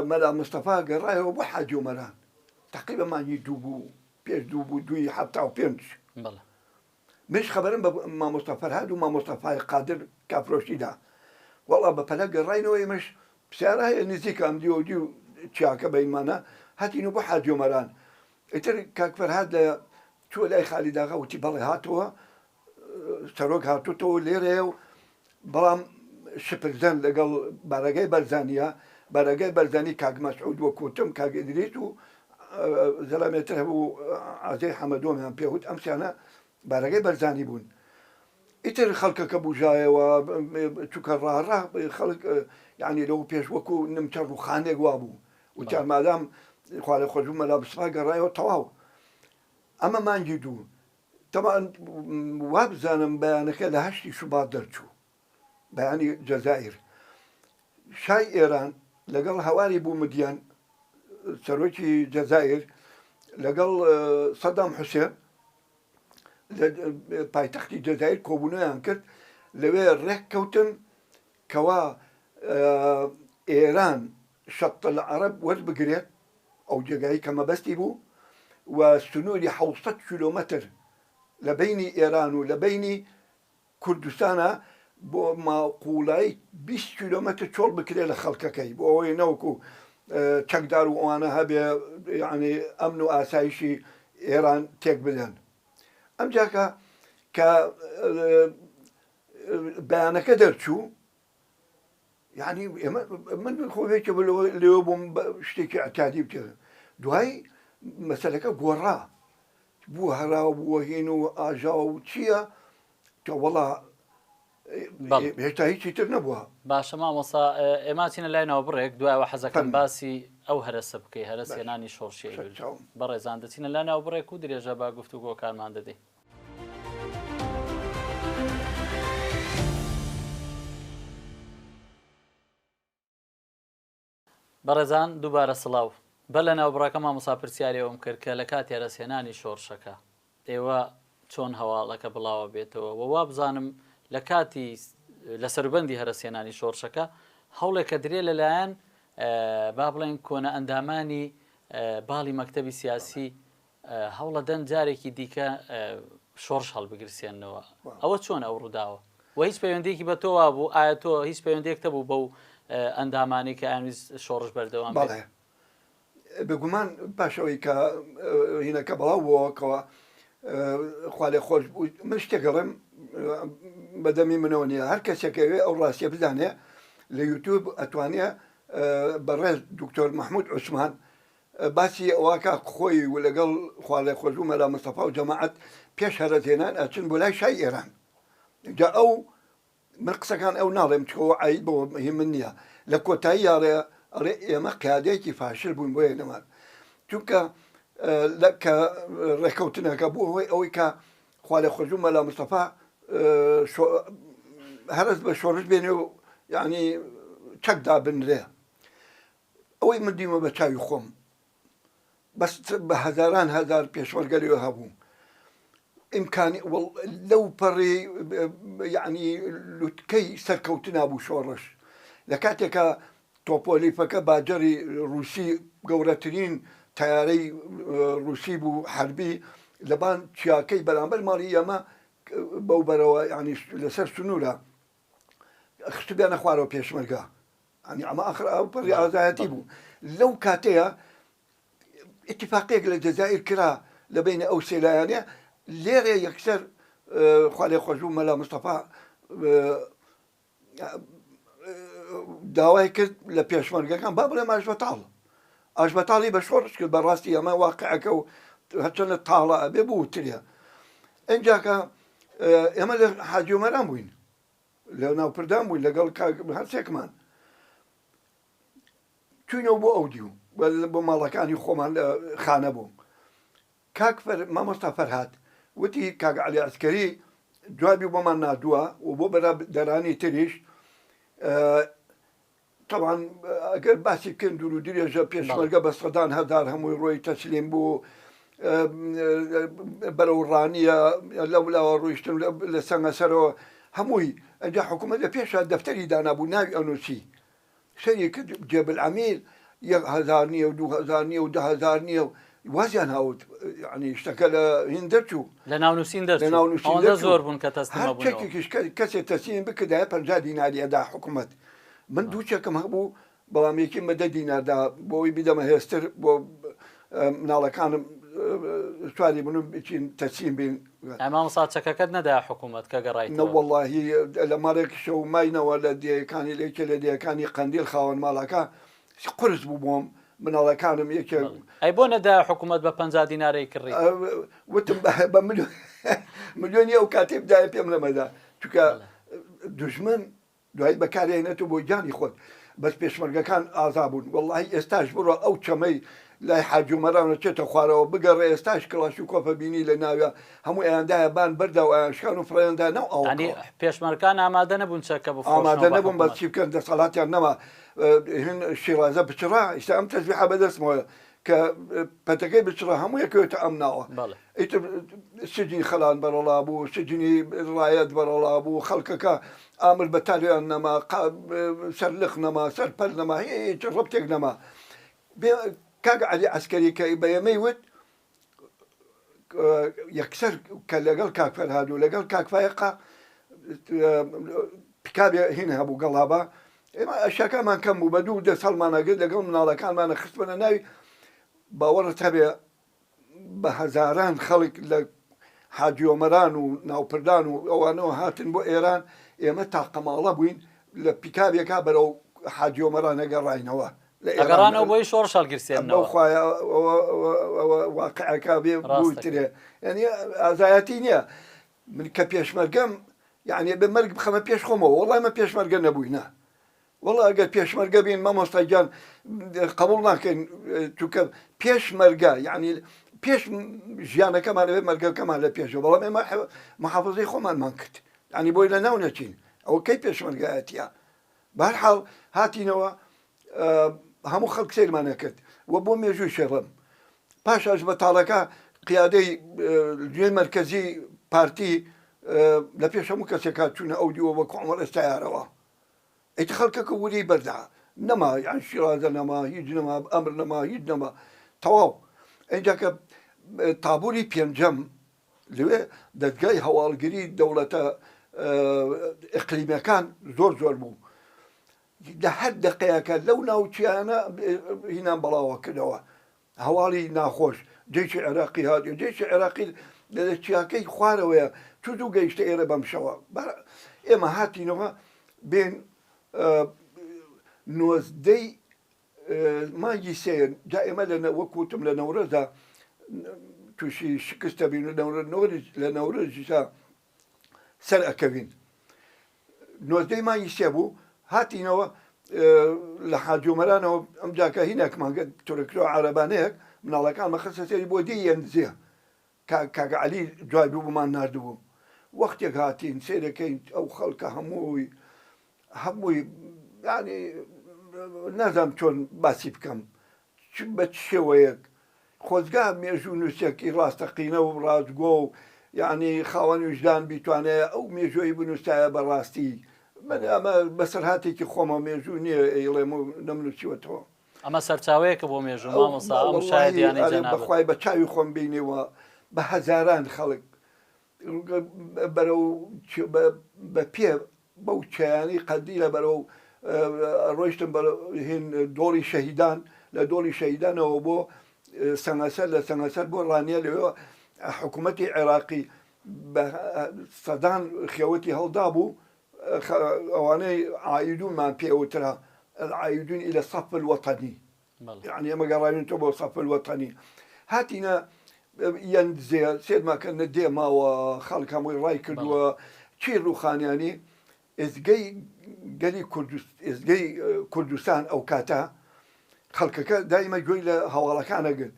مەلا مستەفا گەڕایەوە بۆ حاجی ئۆمەران تەقریبا مانگی دوو بوو پێش دوو بوو دووی 75 بەڵێ منیش خەبەرم بە مامۆستا فەرهاد و مامۆستا فایق قادر کافرۆشی دا. وەڵا بە پەلە گەڕاینەوە ئێمەش پسیارە هەیە نزیکە ئەم دیو دیو چیاکە بەینمانە هاتینەوە بۆ حاجی ئۆمەران. ئیتر کاک فەرهاد لە چووە لای خالید ئاغا وتی بەڵێ هاتەوە سەرۆک هاتوتەوە لێرەیە و بەڵام شپرزەن لەگەڵ بارەگای بەرزانیە بارەگای بەرزانی کاک مەسعود وەک وتم کاک ئیدریس و زەلامێ تر هەبوو عەزەی حەمەدۆمیان پێ وت ئەم سیانە بارەگای بەرزانی بوون ئیتر خەڵکەکە بوژایەوە چونکە ڕاڕا خەڵک یعنی لەو پێش وەکو نمچە ڕوخانێک وابوو وتیان مادام خوالێ خۆشبوو مەلا مستەفا گەڕایەوە تەواو ئەمە مانگی دوو تەبعەن وابزانم بەیانەکە لە هەشتی شوبات دەرچوو بەیانی جەزائیر شای ئێران لەگەڵ هەواری بومدیان سەرۆکی جەزائیر لەگەڵ سەدام حوسێن لە پایتەختی جەزائیر کۆبوونەوەیان کرد لەوێ ڕێک کەوتن کەوا ئێران شەت العرب وەربگرێت ئەو جێگای کە مەبەستی بوو و سنووری 700 کیلۆمەتر لە بەینی ئێران و لە بەینی کوردستانا بۆ قوڵایی 20 کیلۆمەتر چۆڵ بکرێ لە خەڵکەکەی بۆ ئەوەی نەوەکو چەکدار و ئەوانە هەبێ یعنی ئەمن و ئاسایشی ئێران تێک بدەن ئەمجاکە کە بەیانەکە دەرچوو یعنی ئێمە من خۆ یەکێ لێوە بووم شتێکی ئەتادی بکە دوای مەسەلەکە گۆڕا بوو هەرا و بووە هین و ئاژا و چییە کە وەڵا هێشتا هیچی تر نەبووە. باشە مامۆستا ئێمە چینە لای ناوبڕێک دوایەوە حەزەکەم باسی ئەو هەرەسە بکەی هەرەس هێنانی شۆڕشی بەڕێزان دەچینە لای ناوبڕێک و درێژە بە گفتوگۆکانمان دەدەین. بەڕێزان دووبارە سڵاو. بەر لە ناوبڕەکە مامۆستا پرسیاری ئەوەم کرد کە لە کاتی هەرەسهێنانی شۆڕشەکە ئێوە چۆن هەواڵەکە بڵاوە بێتەوە و وابزانم لە کاتی لە سەروبەندی هەرەسهێنانی شۆڕشەکە هەوڵێکە درێ لەلایەن با بڵێن کۆنە ئەندامانی باڵی مەکتەبی سیاسی هەوڵەدەن جارێکی دیکە شۆڕش هەڵبگرسێننەوە ئەوە چۆن ئەو ڕووداوە و هیچ پەیوەندێکی بە تۆ بوو ئایا تۆ هیچ پەیوەندێک بوو بەو ئەندامانی کە ئەیانویست شۆڕش بەردەوام بەڵێ بێگومان پاشەوەی کە هینەکە بەڵاو بووەوەکەوە خوالێ خۆش بوو من شتێک گەڵێم بەدەمی منەوە نییە هەر کەسێکەوێ ئەو ڕاستیە بزانێ لە یوتیوب ئەتوانێ بەڕێز دکتۆر مححمود عوسمان باسی ئەوەکا خۆی و لەگەڵ خوالێخۆشبوو مەلا مستەفا و جەماعەت پێش هەرەسهێنان ئەچن بۆ لای شای ئێران جا ئەو من قسەکان ئەو ناڵێم چکەوە عید بۆ هی من نییە لە کۆتایی یاڵێ ئەڵێ ئێمە قیادەیەکی فاشل بووین بۆیە نەمان چونکە کە ڕێککەوتنەکە بوو هۆی ئەوەی کە خوالێخۆشبوو مەلا مستەفا هەرەس بە شۆڕش بێنێ و یعنی چەک دابنرێ ئەوەی من دیمە بە چاوی خۆم بەس بە هەزاران هەزار پێشمەرگە لەوێ هەبوو ئیمکانی لەو پەڕی یعنی لوتکەی سەرکەوتنا بوو شۆڕش لە کاتێکا تۆپۆلیفەکە باجەری ڕوسی گەورەترین تیارەی ڕوسی بوو حربی لەبان چیاکەی بەرامبەر ماڵی ئێمە بەو بەرەوە ینی لەسەر سنوورە خستبیانە خوارەوە پێشمەرگە یانی ئەمە ئاخر ئەو پەڕی ئازایەتی بوو لەو کاتەیە اتفاقێک لە جەزائیر کرا لە بین ئەو سێ لایەنە لێرە یەکسەر خوالێ خۆشبوو مەلا مستەفا داوای کرد لە پێشمەرگەکان با بڵێم ئاشبەتاڵ ئاشبەتاڵی بە شۆڕش کرد بەڕاستی ئەمە واقعەکە و هەرچەندە تاڵە ئەبێ بوترێ ئەنجاکە ئێمە لە حاجی عومەران بووین لە ناوپردان بووین لەگەڵ کاک هەرسێکمان چوینەوە بۆ ئەو دیو بۆ ماڵەکانی خۆمان لە خانە بوو کاک فەر مامۆستا فەرهاد وتی کاک عەلی عەسکەری. جوابی بۆمان ناردووە و بۆ بەرادەرانی تریش تەبعەن ئەگەر باسی بکەین دوور و درێژە پێشمەرگە بە سەدان هەزار هەمووی ڕۆی تەسلیم بوو بەرەو ڕانیە لەولاوە ڕۆیشتن لە سەنگەسەرەوە هەمووی ئەجا حکوومەت لە پێشا دەفتەری دانابوو ناوی ئەنووسی سەیری کرد جێبل عەمیل 1000 نییە و 2000 نییە و 10,000 نییە و وازیان هاوت یعنی شتەکە لە هین دەرچوو لە ناونووسین دەرچوو لە ناونووسین ئەوەندە زۆر بوون کە تەسلیم هەر چەکێکیش کەسێ تەسلیم بکردایە 50 دیناری ئەدا حکوومەت من دوو چەکم هەبوو بەڵام یەکیم بە دە دینار دا بۆ ئەوەی بیدەمە هێستر بۆ مناڵەکانم سواری بن و بچین تەسلیم بین. ئەی مامۆستا چەکەکەت نەدایە حکوومەت کە گەڕایتەوە؟ نەوەڵاهی لە ماڵێک شەو ماینەوە لە دێیەکانی لە یەکێ لە دێیەکانی قەندیل خاوەن ماڵەکە قورس بوو بۆم مناڵەکانم یەکێک ئەی بۆ نەدایە حکوومەت بە 50 دینارەی کڕی؟ وتم بە ملیۆنی ئەو کاتەی بدایە پێم نەمەدا چونکە دوژمن دوایی بەکارێنێتەوە بۆ گیانی خۆت بەس پێشمەرگەکان ئازا بوون وەڵاهی ئێستاش بڕۆ ئەو چەمەی لای حاجی عومەرانە چێتە خوارەوە بگەڕێ ئێستاش کڵاش و کۆفە بینی لە ناویا هەموو ئەیاندایە بان بەردا و ئەیانشکان و فڕێیان دا ناو یانی ئاوەکەوە. پێشمەرگان ئامادە نەبوون چەکە بفرۆشنەوە ئامادە بە نەبوون بەس حکومەت. چی بکەن دەسەڵاتیان نەما هین شیرازە بچڕا ئیستا ئەم تەزبیحە بەدەستمەوە کە پەتەکەی بچڕا هەموو ئەکەوێتە ئەم ناوە بەڵێ. ئیتر سجنی خەلان بەرەڵا بوو، سجنی ڕایەت بەرەڵا بوو، خەڵکەکە ئامر بە تالیان نەما، سەرلق نەما، سەرپەل نەما، هیچ ڕەبتێک نەما. کاک عەلی عەسکەری کە بە ئێمەی وت، یەکسەر کە لەگەڵ کاک فەرهاد و لەگەڵ کاک فایەقا پیکابێ هین هەبوو گەڵابە، ئێمە ئەشیاکانمان کەم بوو، بە دوو دەست هەڵمانەگرت لەگەڵ مناڵەکانمانە خستمانە ناوی، باوەڕت هەبێ بە هەزاران خەڵک لە حاجیۆمەران و ناوپردان و ئەوانەوە هاتن بۆ ئێران، ئێمە تاقەماڵە بووین لە پیکابێکا بەرەو حاجیۆمەران ئەگەڕاینەوە لە ئێران. ئەگەڕانەوە بۆی شۆڕش هەڵگیرسێننەوە. بەو خوایە ئەوە ئەوە واقعەکە بێ ڕاست دەکەی. بوترێ یانی ئازایەتی نییە من کە پێشمەرگەم یانی ئەبێ مەرگ بخەمە پێش خۆمەوە وەڵای ئێمە پێشمەرگە نەبووینە وەڵا ئەگەر پێشمەرگە بین مامۆستا گیان قبوڵ ناکەین چونکە پێشمەرگە یعنی پێش ژیانەکەمان ئەوێ مەرگەکەمان لە پێشەوە بەڵام ئێمە محافظەی خۆمانمان کرد یعنی بۆی لە ناو نەچین ئەوە کەی پێشمەرگایەتیە بەهەرحاڵ هاتینەوە هەموو خەڵک سەیرمان نەکرد و بۆ مێژووی شێڕم پاش ئەشبەتاڵەکە قیادەی جوێی مەرکەزی پارتی لە پێش هەموو کەسێکا چوونە ئەو دیوە وەکو عمر ئێستایارەوە ئیتر خەڵکەکە ورەی بەردا نەما یان شیرازە نەما هیچ نەما ئەمر نەما هیچ نەما تەواو ئینجا کە تابوری پێنجەم لەوێ دەزگای هەواڵگری دەوڵەتە ئیقلیمیەکان زۆر زۆر بوو لە هەر دەقەیەکە لەو ناوچیانە هینان بەڵاوە کردەوە هەواڵی ناخۆش، جەیشی عێراقی هات، جەیشی عێراقی لە چیاکەی خوارەوەیە، چوو زوو گەیشتە ئێرە بەم شەوە. ئێمە هاتینەوە بێن نۆزدەی مانگی سێ، جا ئێمە لە وەک وتم لە نەورۆزدا تووشی شکست دەبین و لە نەورۆزیشدا سەر ئەکەوین. نۆزدەی مانگی سێ بوو هاتینەوە لە حاجۆمەرانەوە ئەم جاکە هینێکمان گرت تورکرۆ عربانەیەک مناڵەکانمە خستە سەری بۆ دێ یەنزێ کاکە عەلی دوای بوو بۆمان ناردبوو وەختێک هاتین سێرەکەین ئەو خەڵکە هەمووی هەمووی یعنی نازانم چۆن باسی بکەم چ بە چ شێوەیەک؟ خۆزگا مێژوو نووسێکی ڕاستەقینە و ڕاستگۆ و یانی خاوەن ویژدان بیتوانایە ئەو مێژووەی بنووسایە بە ڕاستی. من ئەمە بەسەرهاتێکی خۆمە مێژوو نییە ئەیڵێم و نەمنووسیوەتەوە. ئەمە سەرچاوەیەکە بۆ مێژوو مامۆستا ئەم وەڵڵاهی شایەدیانەی ئەرێ جەنابت. بەخوای بە چاوی خۆم بینیوە بە هەزاران خەڵک بەرەو بە پێ بەو چیایانەی قەندیلە بەرەو ڕۆیشتن بەرەو هین دۆڵی شەهیدان لە دۆڵی شەهیدانەوە بۆ سەنگەسەر لە سەنگەسەر بۆ ڕانیە لەوێ حکوومەتی عێراقی بە سەدان خێوەتی هەڵدابوو ئەوانەی عایدونمان پێوترا العایدون الى الصف الوطنی یەعنی ئێمە گەڕاوینەتەوە بۆ صف الوطنی هاتینە یەندزێ سێرمان کە نە دێ ماوە خەڵک هەمووی ڕای کردووە چی ڕوخانیانی ئێزگەی گەلی کوردست ئێزگەی کوردستان ئەو کاتە خەڵکەکە دایمە گوێی لە هەواڵەکانە گرت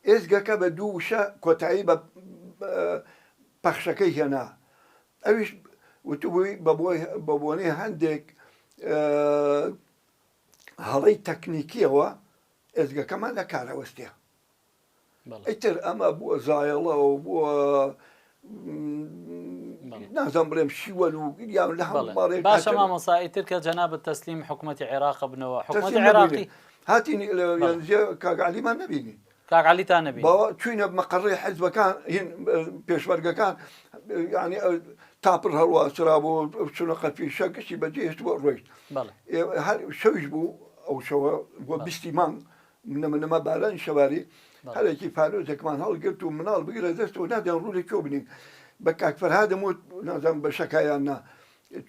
ئێزگەکە بە دوو وشە کۆتایی بە پەخشەکەی هێنا. ئەویش وتبووی بە بۆنەی هەندێک هەڵەی تەکنیکیەوە ئێزگەکەمان لە کارەوەستێ. ئیتر ئەمە بووە زایەڵە و بووە نازانم بڵێم شیوەن و گریان لە هەموو ماڵێک باشە مامۆسا ئیتر کە جەنابت تەسلیم حکوومەتی عێراق بنەوە حکوومەتی عێراقی هاتین کاک عەلیمان نەبینی کاک عەلیتان نەبینی چوینە مەقەڕی حزبەکان هین پێشمەرگەکان یعنی تاپڕ هەڵواسرا بۆ چونە قەفی شەکشی بەجێ هێشت بۆ ڕۆیشت هەر شەویش بوو ئەو شەوە بۆ بیستی مانگ نمە نمە بارانی شەواری هەرێکی فانۆسێکمان هەڵگرت و مناڵ بگرە دەستەوە نازانم ڕوو لە کوێ بنین بە کاک فەرهادم وت نازانم بە شەکایان نا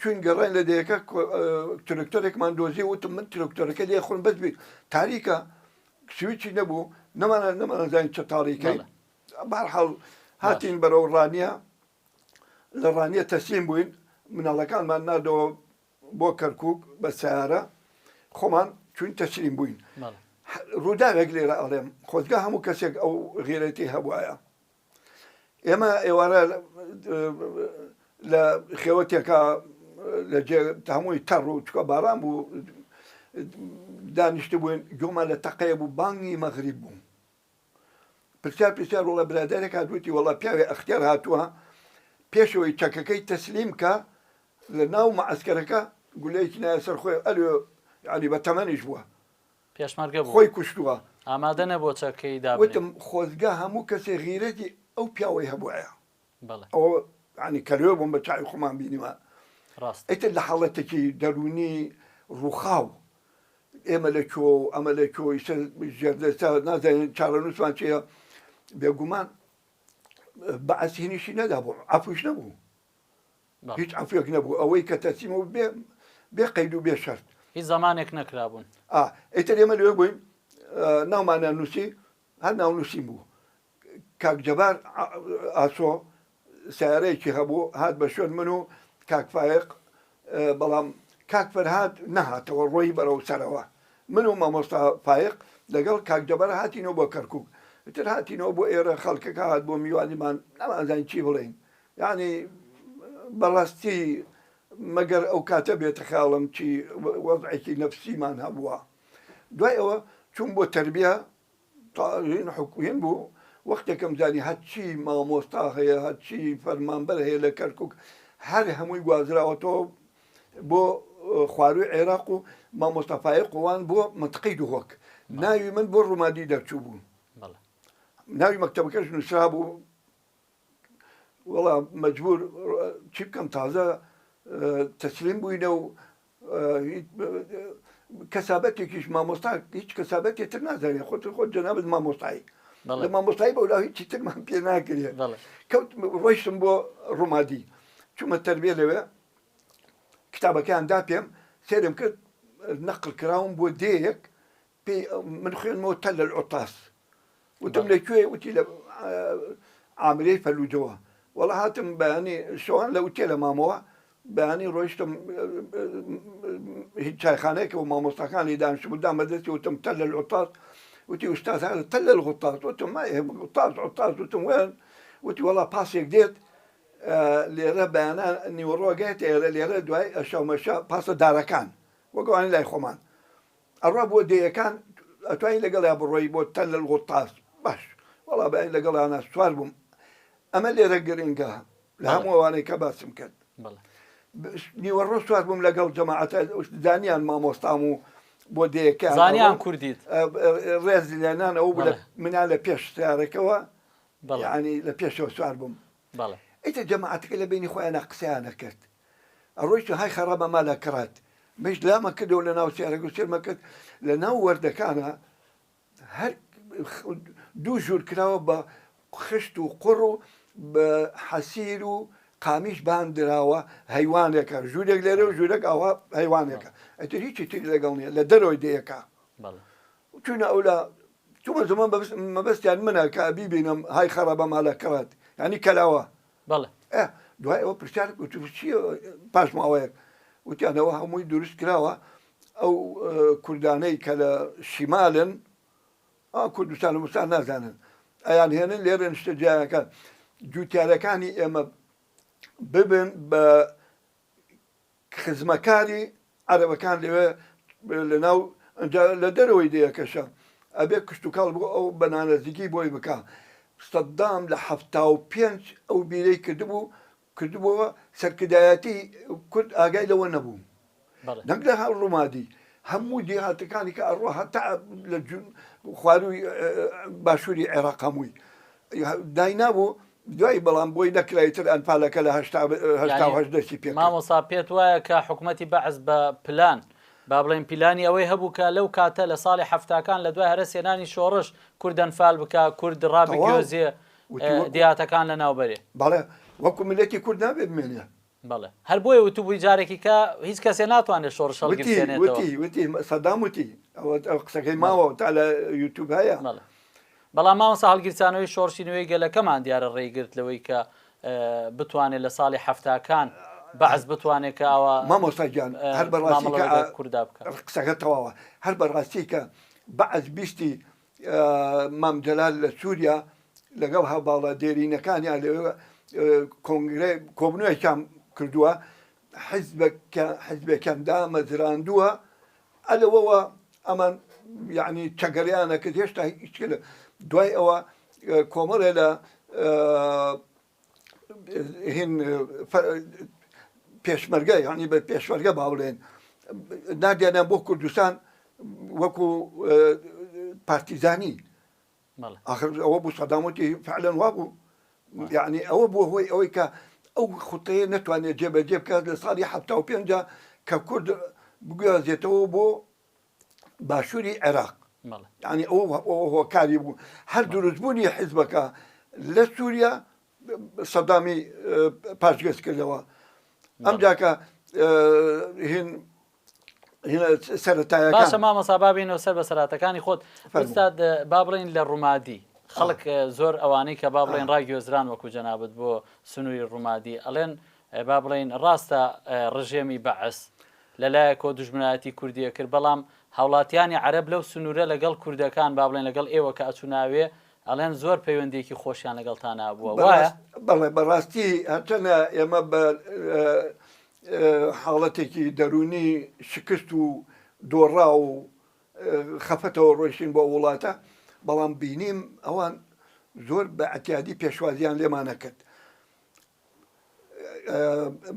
چوین گەڕاین لە دێیەکە ترکتۆرێکمان دۆزی وتم من ترکتۆرەکە لێ خۆن بەس بی تاریکە سویچی نەبوو نەمانە نەمانەزانین چە تاڕیکەی بەهەرحاڵ هاتین بەرەو ڕانیە لە ڕانیە تەسلیم بووین مناڵەکانمان ناردەوە بۆ کەرکوک بە سەیارە خۆمان چوین تەسلیم بووین ڕووداوێک لێرە ئەڵێم خۆزگە هەموو کەسێک ئەو غیرەتی هەبواە ئێمە ئێوارە لە خێوەتێکا لە جێ هەمووی تەڕ و چکە باران بوو دانیشت بووین گۆمان لە تەقەیە بوو بانگی مەغریب بوو پرسیار پرسیار وەڵا برادەرێک هات وتی وەڵا پیاوێ ئەختیار هاتووە پێشەوەی چەکەکەی تەسلیم کە لە ناو مەعسکەرەکە گولەیەکی نایە سەر خۆی ئەلێ یعنی بە تەمەنیش بووە پێشمەرگە بوو خۆی کوشتووە ئامادە نەبووە چەکەی دابنێ وتم خۆزگە هەموو کەسێ غیرەتی ئەو پیاوەی هەبوایە بەڵێ ئەوە یعنی کەلوێ بووم بە چاوی خۆمان بینیمان ڕاستە ئیتر لە حاڵەتێکی دەروونی ڕووخاو ئێمە لە کوێ و ئەمە لە کوێ ئیسە ژێردەستە نازانین چارەنووسمان چییە بێگومان بەعس هینیشی نەدابوو عەفویش نەبوو هیچ عەفوێک نەبوو ئەوەی کە تەسلیمە بێ بێ قەید و بێ شەرت هیچ زەمانێک نەکرابوون ئیتر ئێمە لەوێ بووین ناومانیان نووسی هەر ناونووسین بوو کاک جەبار ئاسۆ سیارەیەکی هەبوو هات بە شوێن من و کاک فایق بەڵام کاک فەرهاد نەهاتەوە ڕۆی بەرەو سەرەوە من و مامۆستا فایق لەگەڵ کاک جەبار هاتینەوە بۆ کەرکک تر هاتینەوە بۆ ئێرە خەڵکەکە هات بۆ میوانیمان نەمانزانی چی بڵێین یعنی بەڕاستی مەگەر ئەو کاتە بێتە خەیاڵم چی وەزعێکی نەفسیمان هەبووە دوای ئەوە چووم بۆ تەربیە تاژین حکوین بوو وەختێکم زانی هەرچی مامۆستا هەیە هەرچی فەرمانبەر هەیە لە کەرکک هەر هەمووی گوازراوەتەوە بۆ خواروی عێراق و مامۆستا فایق وان بۆ منتقەی دهۆک ناوی من بۆ ڕومادی دەرچوو بوو ناوی مەکتەبەکەش نووسرا بوو وەڵا مەجبور چی بکەم تازە تەسلیم بووینە و کەسابەتێکیش مامۆستا هیچ کەسابەتێ تر نازانێ خۆت خۆت جەنابت مامۆستایی لە مامۆستایی بەولا هیچی ترمان پێ ناکرێ کەوت ڕۆیشتم بۆ ڕومادی چوومە تەربیە لەوێ کتابەکەیان دا پێم سێرم کرد نەقل کراوم بۆ دێیەک پێی من خوێنمەوە تەل العطاس وتم لە کوێ وتی لە عامرەی فەلوجەوە وەڵا هاتم بەیانی شەوان لە ئوتێلە مامەوە بەیانی ڕۆیشتم هیچ چایخانەیەکە و مامۆستاکانی دانیشتبوو دامە دەستی وتم تەل العطاس وتی ئوستاز هذا تل الغطاس وتم ما يهمك غطاس عطاس وتم وين وتی وەڵا پاسێک دێت لێرە بەیانان نیوەڕۆ گەیتە ئێرە لێرە دوای ئەشەومەشە پاسە دارەکان وەک ئەوانەی لای خۆمان ئەڕا بۆ دێیەکان ئەتوانی لەگەڵیا بڕۆی بۆ تەل الغطاس باش وەڵا بەیانی لەگەڵیانا سوار بووم ئەمە لێرە گرنگە لە هەموو ئەوانەی کە باسم کرد نیوەڕۆ سوار بووم لەگەڵ جەماعەتە زانیان مامۆستام و بۆ دێیەکە زانیان کوردیت ڕێز لێنان ئەو بوو منیان لە پێش سیارەکەوە یعنی لە پێشەوە سوار بووم ئیتر جەماعەتەکە لە بینی خۆیانە قسەیانە کرد ئەڕۆیشت و های خەڕابە مالە کڕات مش لامە کردەوە لە ناو سیارەکە و سێرمە کرد لە ناو وەردەکانە هەر دوو ژوور کراوە بە خشت و قوڕ و بە حەسیر و قامیش باندراوە هەیوانێکە ژوورێک لێرە و ژوورێک ئەوە هەیوانێکە ئەتر هیچی تری لەگەڵ نییە لە دەرەوەی دەیەکە چوینە ئەولا چوومە زمان مەبەستیان منە کە بیبینم های خەڕابە مالە کڕات یعنی کەلاوە بەڵێ. ئە دوای ئەوە پرسیار وتم چییە پاش ماوەیەک وتیان ئەوە هەمووی دروست کراوە ئەو کوردانەی کە لە شیمالن ئا کوردستان و مستان نازانن ئەیان هێنن لێرە نیشتەجێیانەکان جوتیارەکانی ئێمە. ببن بە خزمەکاری عەرەبەکان لەوێ لەناو ئەنجا لە دەرەوەی دێیەکەشە ئەبێ کشتوکاڵ بۆ ئەو بە نانەزیکی بۆی بکا سەدام لە 75 ئەو بیرەی کردبوو کردبووەوە سەرکردایەتی کورد ئاگای لەوە نەبوو نەک لە ڕومادی هەموو دیهاتەکانی کە ئەڕۆ هەتا لە خواروی باشووری عێراق هەمووی داینابوو دوای بەڵام بۆی نەکرا ئیتر ئەنفالەکە لە 88 دەستی پێ مامۆسا پێت وایە کە حکوومەتی بەعس بە پلان با بڵێن پیلانی ئەوەی هەبوو کە لەو کاتە لە ساڵی حەفتاکان لە دوای هەرەسهێنانی شۆڕش کورد ئەنفال بکا کورد ڕابگوێزێ دیاتەکان لە ناوبەرێ بەڵێ وەکو میلەتی کورد نابێ بمێنێ بەڵێ هەر بۆیە وتبووی جارێکی کە هیچ کەسێ ناتوانێت شۆڕش هەڵگیرسێنێتەوە. وتی وتی سەدام وتی ئەوە قسەکەی ماوە تا لە یوتیوب هەیە. بەڵێ بەڵام مامۆستا هەڵگیرسانەوەی شۆڕشی نوێی گەلەکەمان دیارە ڕێی گرت لەوەی کە بتوانێت لە ساڵی حەفتاکان بەعس بتوانێت کە ئاوا مامۆستا گیان هەر بەڕاستی مامەڵە کە لەگەڵ کوردا بکات. قسەکە تەواوە هەر بەڕاستی کە بەعس بیستی مام جەلال لە سووریا لەگەڵ هەڤاڵە دێرینەکانیان لەوێ کۆنگرە کۆبنەوەیان کردووە حزبەکە حزبێکیان دامەزراندووە ئەلەوەوە ئەمان یعنی چەگەریانە کرد هێشتا هیچ دوای ئەوە کۆمەڵێ لە هین پێشمەرگە یانی بە پێشمەرگە با بڵێن نادیانیان بۆ کوردستان وەکو پارتیزانی آخر ئەوە بوو سەدام وتی فعلا وا بوو یعنی ئەوە بووە هۆی ئەوەی کە ئەو خوتەیە نەتوانێت جێبەجێ بکات لە ساڵی 75 کە کورد بگوازێتەوە بۆ باشووری عێراق یعنی ئەو هۆکاری بوو هەر دروستبوونی حیزبەکە لە سووریا سەدامی پاشگەز کردەوە ئەم جاکە هین سەرەتایەکان باشە مامۆستا با بێینەوە سەر بەسەرهاتەکانی خۆت ئوستاد با بڵێین لە ڕومادی خەڵک زۆر ئەوانەی کە با بڵێن ڕاگوێزران وەکو جەنابت بۆ سنووری ڕومادی ئەڵێن با بڵێین ڕاستە ڕژێمی بەعس لە لایەکەوە دوژمنایەتی کوردی ئەکرد بەڵام هاوڵاتیانی عەرەب لەو سنوورە لەگەڵ کوردەکان با بڵێن لەگەڵ ئێوە کە ئەچوونە ئەوێ ئەڵێن زۆر پەیوەندیەکی خۆشیان لەگەڵتانا بووە وایە؟ بەڵێ بەڕاستی هەرچەنە ئێمە بە حاڵەتێکی دەروونی شکست و دۆڕاو و خەفەتەوە ڕۆیشتین بۆ وڵاتە بەڵام بینیم ئەوان زۆر بە ئەتیادی پێشوازیان لێمانە کرد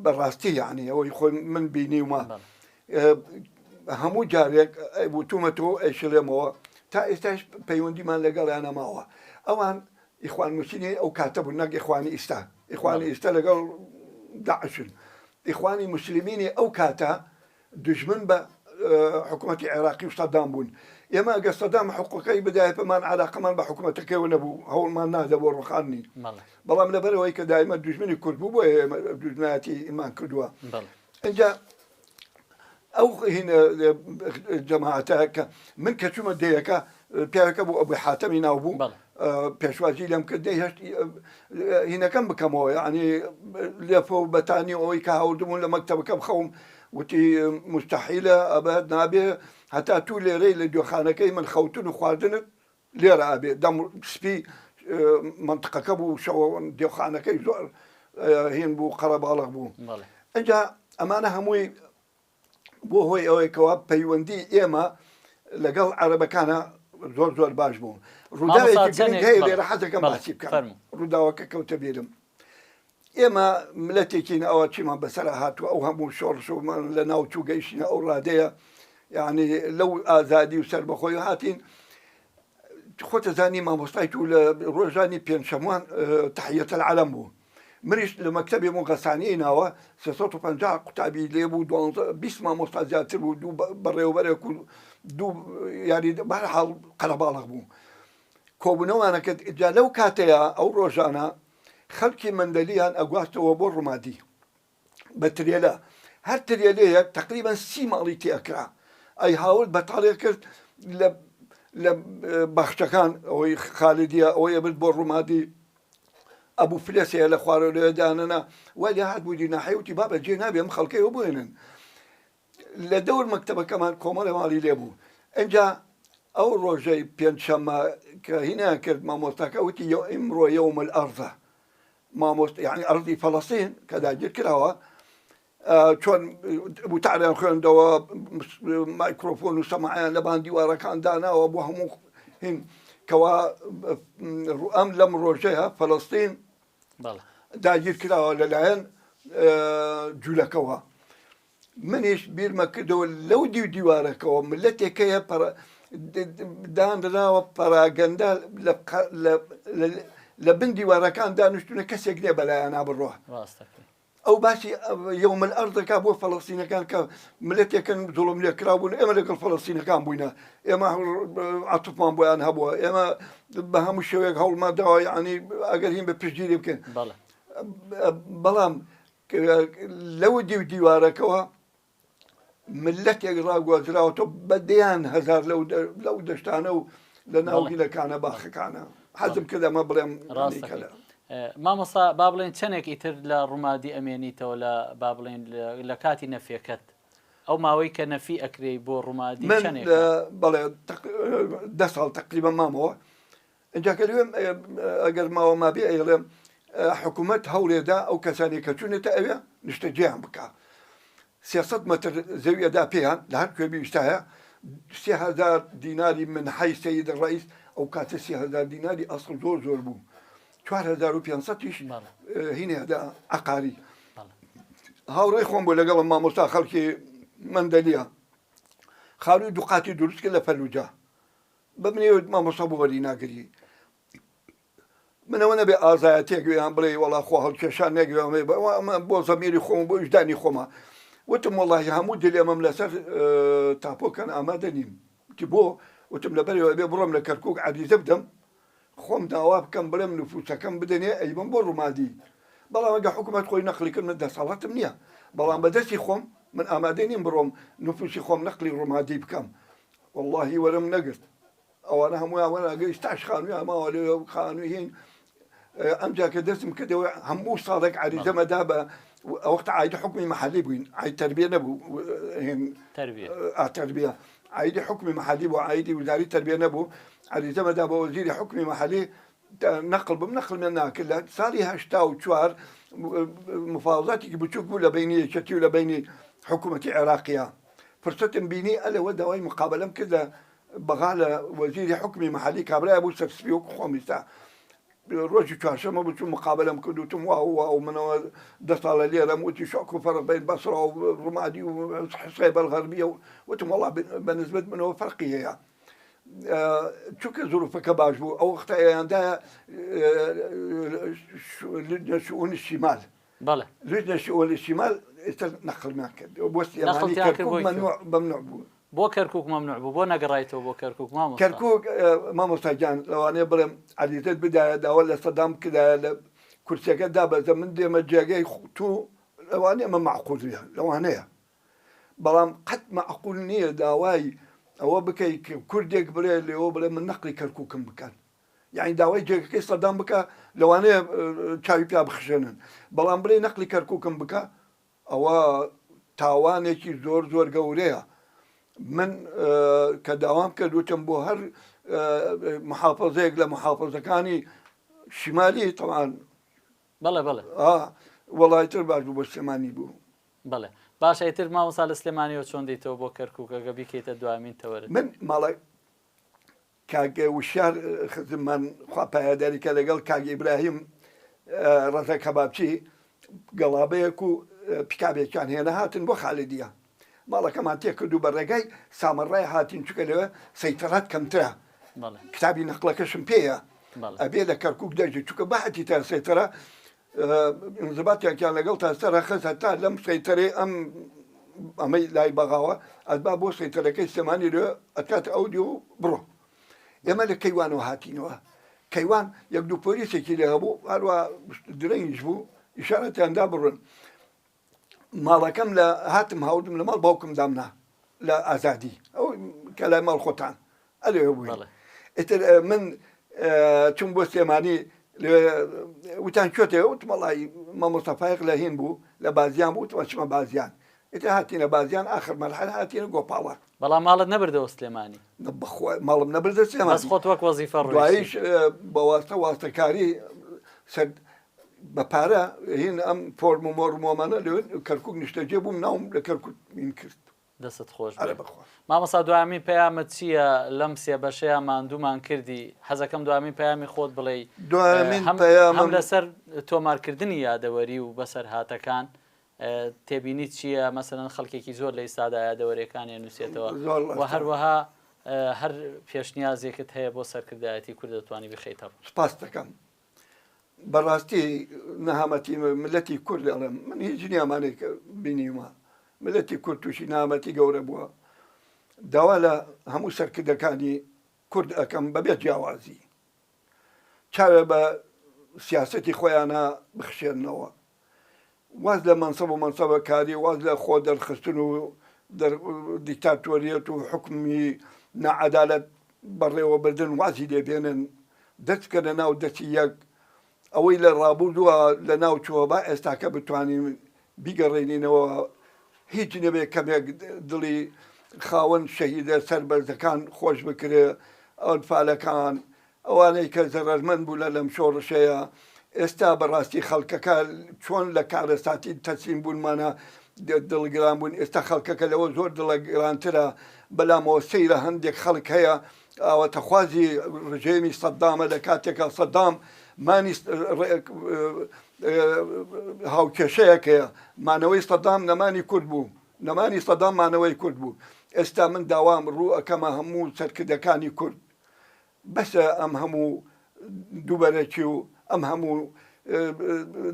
بەڕاستی یعنی ئەوەی خۆی من بینیومە هەموو جارێک وتومەتەوە ئەیشڵێمەوە تا ئێستاش پەیوەندیمان لەگەڵیانە ماوە ئەوان ئیخوان موسلمینی ئەو کاتە بوون نەک ئیخوانی ئیستا ئیخوانی ئیستا لەگەڵ داعشن ئیخوانی موسلمینی ئەو کاتە دوژمن بە حکومەتی عێراقی و سەدام بوون. ئێمە ئەگەر سەدام حقوقەکەی بدایە پێمان عەلاقەمان بە حکومەتەکەیەوە نەبوو، هەوڵمان نادا بۆ ڕوخاندنی. بەڵام لەبەرئەوەی کە دایمە دوژمنی کورد بوو بۆیە ئێمە دوژمنایەتی مان کردووە. ئینجا ئەو هینە جەماعەتە کە من کە چوومە دێیەکە پیاوێکە بوو ئەبوو حاتەمی ناو بوو پێشوازی لێم کرد نەیهێشت هینەکەم بکەمەوە یعنی لێفە و بەتانی ئەوەی کە هاوردبوون لە مەکتەبەکە بخەوم وتی مستحیلە ئەبەد نابێ هەتا تو لێرەی لە دوێخانەکەی من خەوتن و خواردنت لێرە ئەبێ دەم سپی منطقەکە بوو شەوە دێوخانەکەی زۆر هین بوو قەرەباڵغ بوو ئەجا ئەمانە هەمووی بۆ هۆی ئەوەی کەوا پەیوەندی ئێمە لەگەڵ عەرەبەکانە زۆر زۆر باش بوو ڕووداوێکی گرنگ هەیە لێرە حەزەکەم باسی بکەم ڕووداوەکە کەوتە بیرم ئێمە ملەتێکین ئەوە چیمان بەسەر هاتووە ئەو هەموو شۆڕشمان لە ناو چوو گەیشتینە ئەو ڕادەیە یعنی لەو ئازادی و سەربەخۆی هاتین خۆتە زانی مامۆستای تو لە ڕۆژانی پێنجشەموان تحیەتە العلم بوو منیش لە مەکتەبی بوون غەسانیی ناوە 350 قوتابی لێ بوو دوانزە 20 مامۆستا زیاتر بوو دوو بەڕێوەبەرێک و دوو یاری بەهەرحاڵ قەرەباڵغ بوو کۆبوونەوانە کرد جا لەو کاتەیە ئەو ڕۆژانە خەڵکی مەندەلیان ئەگواستەوە بۆ ڕومادی بە ترێلە هەر ترێلەیەک تقریبا سی ماڵی تێکرا ئەی هاورد بەتاڵێ کرد لە لە باخچەکان ئەوەی خالدیە ئەوەی برد بۆ ڕومادی ئەبوو فلێس هەیە لە خوارەوە لەوێ دانەنا وای لێ هات بوو ناحیە وتی بابە جێ نابێ ئەم خەڵکەیەوە بێنن لە دەور مەکتەبەکەمان کۆمەڵێ ماڵی لێ بوو ئینجا ئەو ڕۆژەی پێنجشەممە کە هینیان کرد مامۆستاکە وتی ئیمڕۆ یەوم الئەرزە. مامۆست یعنی ئەرضی فەلەستین کە داگیر کراوە چۆن وتاریان خوێندەوە مایکرۆفۆن و سەماعیان لەبان دیوارەکان داناوە بۆ هەموو هین کەوا ئەم لەم ڕۆژەیە فەلەستین داگیر کراوە لەلایەن جوولەکەوە منیش بیرمە کردەوە لەو دیو دیوارەکەەوە ملەتێک هەیە دانراوە پەراگەندە لە بن دیوارەکان دانیشتونە کەسێک نیە بەلایانا بڕوا. ئەو باسی یوم الارض دەکا بۆ فەڵەستینەکان کە ملەتێکن زوڵم لێکراو بوون ئێمە لەگەڵ فەڵەستینەکان بووینە ئێمە عەتفمان بۆیان هەبووە ئێمە بە هەموو شێوەیەک هەوڵمان داوە یعنی ئەگەر هین بە پشتگیری بکەین بەڵام لەو دیو دیوارەکەوە مللەتێک ڕاگوازراوەتەوە بە دەیان هەزار لەو دەشتانە و لە ناو گیلەکانە باخەکانە حەزم کرد ئەمە بڵێم ڕاستەکەی مامۆستا با بڵێن چەندێک ئیتر لە ڕوومادی ئەمێنیتەوە لە با بڵێن لە کاتی نەفیەکەت ئەو ماوەی کە نەفی ئەکرێی بۆ ڕوومادی من بەڵێ دە ساڵ تقریبا مامەوە ئینجا کە لەوێ ئەگەر ماوە مابێ ئەیڵێم حکوومەت هەوڵێدا ئەو کەسانی کە چوونێتە ئەوێ نیشتەجێیان بکا 300 متر زەوی ئەدا پێیان لە هەر کوێ بیویستایە 3000 دیناری منحەی سەید ڕئیس ئەو کاتە 3000 دیناری ئەسڵ زۆر زۆر بوو 4500 یش هینێ ئەدا عقاری هاوڕێی خۆم بوو لەگەڵم مامۆستا خەڵکی مەندەلیە خانووی دووقاتی دروست کرد لە فەلوجە بە منی وت مامۆستا بۆ وەری ناگری؟ من ئەوە نەبێ ئازایەتێک وێیان بڵێ وەڵا خۆ هەڵکێشان نەک ئەمە بۆ زەمیری خۆم بۆ ویژدانی خۆمە وتم وەڵاهی هەموو دلێمەم لەسەر تاپۆکەن ئامادە نیم وتی بۆ وتم لەبەرەوە ئەبێ بڕۆم لە کەرکوک عەریزە بدەم خۆم داوا بکەم بڵێم نفوسەکەم بدەنێ ئەیبەم بۆ ڕومادی بەڵام ئەگە حکوومەت خۆی نەقلی کرد من دەسەڵاتم نییە بەڵام بەدەستی خۆم من ئامادە نیم بڕۆم نفوسی خۆم نەقلی ڕومادی بکەم وەڵاهی وەرم نەگرت ئەوانە هەموویان وەرناگرت ئیستاش خانوویان ماوە لەوێ و خانووی هین ئەمجا کە دەستم کردەوە هەموو ساڵێک عەریزەمە دا بە ئەوەختە عایدی حکومی محلی بووین عاید تربیە نەبوو هین تربیە عایدی حکومی محلی بوو عایدی وزاری تربیە نەبوو عەریزەمە دا بە وەزیری حکومی محلی نەقل بم نەقلمیان ناکرد لە ساڵی 84 مفاوضاتێکی بچووک بوو لە بینی یەکێتی و لە بینی حکوومەتی عێراقیە فرسەتم بینی ئەلەوە داوای مقابلەم کرد لە بەغا لە وەزیری حکومی محلی کابرای بوو سەرسپی وەکو خۆم ئیستا ڕۆژی چوارشەمە بوو چووم مقابلەم کرد وتم واو واو منەوە دە ساڵە لێرەم وتی شۆک و فەرق بین بەسڕا و ڕمادی و حسێبە الغربیە و وتم وەڵا بە نسبەت منەوە فەرقی هەیە چونکە زروفەکە باش بوو ئەو وەختە ئەیاندایە لجنە شؤون الشمال بەڵێ. لجنە شؤون الشمال ئێستا نەقلمان کرد بۆ سلێمانی نەقلتیان کرد کەرکوک بۆ کوێ؟ مەمنوع مەمنوع بوو. بۆ کەرکوک مەمنوع بوو بۆ نەگەڕایتەوە بۆ کەرکوک مامۆستا؟ کەرکوک مامۆستا گیان لەوانەیە بڵێم عەریزەت بدایە داوا لە سەدام بکردایە لە کورسیەکە دابەزە من دێمە جێگەی تو لەوانەیە ئەمە مەعقول بێ لەوانەیە بەڵام قەت مەعقول نییە داوای ئەوە بکەی کە کوردێک بڵێ لێوە بڵێ من نەقلی کەرکوکم بکەن یعنی داوای جێگەکەی سەدام بکە لەوانەیە چاوی پیا بخشێنن بەڵام بڵێ نەقلی کەرکوکم بکە ئەوە تاوانێکی زۆر زۆر گەورەیە من کە داوام کرد وتم بۆ هەر محافظەیەک لە محافظەکانی شمالی تەوان بەڵێ بەڵێ وەڵای تر باش بوو بۆ سلێمانی بوو بەڵێ باشە ئیتر مامۆستا لە سلێمانیەوە چۆن دێیتەوە بۆ کەرکوک ئەگە بیکەیتە دوامین تەوەرت؟ من ماڵە کاک وشیار خزممان خوا پایەداری کە لەگەڵ کاک ئیبراهیم ڕەزا کەبابچی گەڵابەیەک و پیکابێکیان هێنا هاتن بۆ خالدیە ماڵەکەمان تێکرد و بە ڕێگای سامەڕای هاتین چونکە لەوێ سەیتەڕات کەمترە کتابی نەقڵەکەشم پێیە ئەبێ لە کەرکک دەژی چونکە بەهاتی تا سەیتەرە انضباطێکیان لەگەڵ تا سەر خست هەتا لەم سەیتەرەی ئەم ئەمەی لای بەغاوە ئەتبا بۆ سەیتەرەکەی سلێمانی لێ ئەتکاتە ئەو دیو بڕۆ ئێمە لە کەیوانەوە هاتینەوە کەیوان یەک دوو پۆلیسێکی لێ هەبوو هەروە درەنگیش بوو ئیشارەتیان دا بڕۆن ماڵەکەم لە هاتم هاوردم لە ماڵ باوکم دامنا لە ئازادی ئەو کە لای ماڵ خۆتان ئەلێ بووین ئیتر من چوم بۆ سلێمانی وتان کوێتێ وتم وەڵی مامۆستا فایق لە هین بوو لە بازیان بوو وتم چمە بازیان ئیتر هاتینە بازیان ئاخر مەرحەلە هاتینە گۆپاڵە. بەڵام ماڵت نەبردەوە سلێمانی؟ بەخوا ماڵم نەبردە سلێمانی. بەس خۆت وەک وەزیفە ڕۆیشتی. دواییش بە واستە واستەکاری سەر. بە پارە هین ئەم فۆرم و مۆرم و ئەمانە لەوێ کەرکوک نیشتەجێ بووم ناوم لە کەرکوک این کرد. دەستت خۆش ئەرێ بێ. بەخوا. مامۆستا دوامین پەیامت چییە لەم سێ بەشەیا ماندوومان کردی حەزەکەم دوامین پەیامی خۆت بڵێی دوامین هەم هەم پەیامم. لەسەر تۆمارکردنی یادەوەری و بەسەرهاتەکان تێبینیت چییە مەسەلەن خەڵکێکی زۆر لە ئیستادا یادەوەریەکانی ئەنووسێتەوە زۆر و ڕاستە. هەروەها هەر پێشنیازێکت هەیە بۆ سەرکردایەتی کورد دەتوانی بیخەیتە ڕوو. سپاست دەکەم. بەڕاستی نەهامەتی ملەتی کورد ئەڵێم من هیچ نییە ئەمانەی کە بینیومە ملەتی کورد تووشی نەهامەتی گەورە بووە داوا لە هەموو سەرکردەکانی کورد ئەکەم بەبێ جیاوازی چاوێ بە سیاسەتی خۆیانە بخشێنەوە واز لە مەنسەب و مەنسەبە کاری واز لە خۆ دەرخستن و دیکتاتۆریەت و حکومی ناعەدالەت بەڕێوەبردن وازی لێ بێنن دەست بکەنە ناو دەستی یەک ئەوەی لە ڕابوردووە لە ناو چووە با ئێستاکە بتوانین بیگەڕێنینەوە هیچ نەبێ کەمێک دڵی خاوەن شەهیدە سەربەرزەکان خۆش بکرێ ئەنفالەکان ئەوانەی کە زەرەرمەند بوونە لەم شۆڕشەیە، ئێستا بەڕاستی خەڵکەکە چۆن لە کارەساتی تەسلیم بوونمانە دڵگران بوون، ئێستا خەڵکەکە لەوە زۆر دڵگرانترە، بەلامەوە سەیرە هەندێک خەڵک هەیە ئاواتەخوازی ڕژێمی سەدامە لە کاتێکا سەدام مانی هاوکێشەیەک هەیە، مانەوەی سەدام نەمانی کورد بوو، نەمانی سەدام مانەوەی کورد بوو، ئێستا من داوام ڕوو ئەکەمە هەموو سەرکردەکانی کورد بەسە ئەم هەموو دووبەرەکی و ئەم هەموو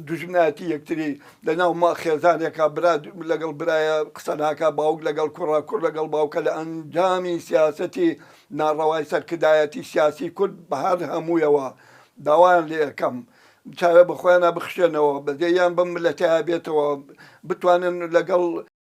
دوژمنایەتی یەکتری لە ناو ما خێزانێکا برا لەگەڵ برایە قسە ناکا باوک لەگەڵ کوڕە کوڕ لەگەڵ باوکە لە ئەنجامی سیاسەتی ناڕەوای سەرکردایەتی سیاسی کورد بە هەر هەموویەوە داوایان لێ ئەکەم چاوێ بە خۆیانە بخشێنەوە بەزەیان بەم ملەتەیا بێتەوە بتوانن لەگەڵ.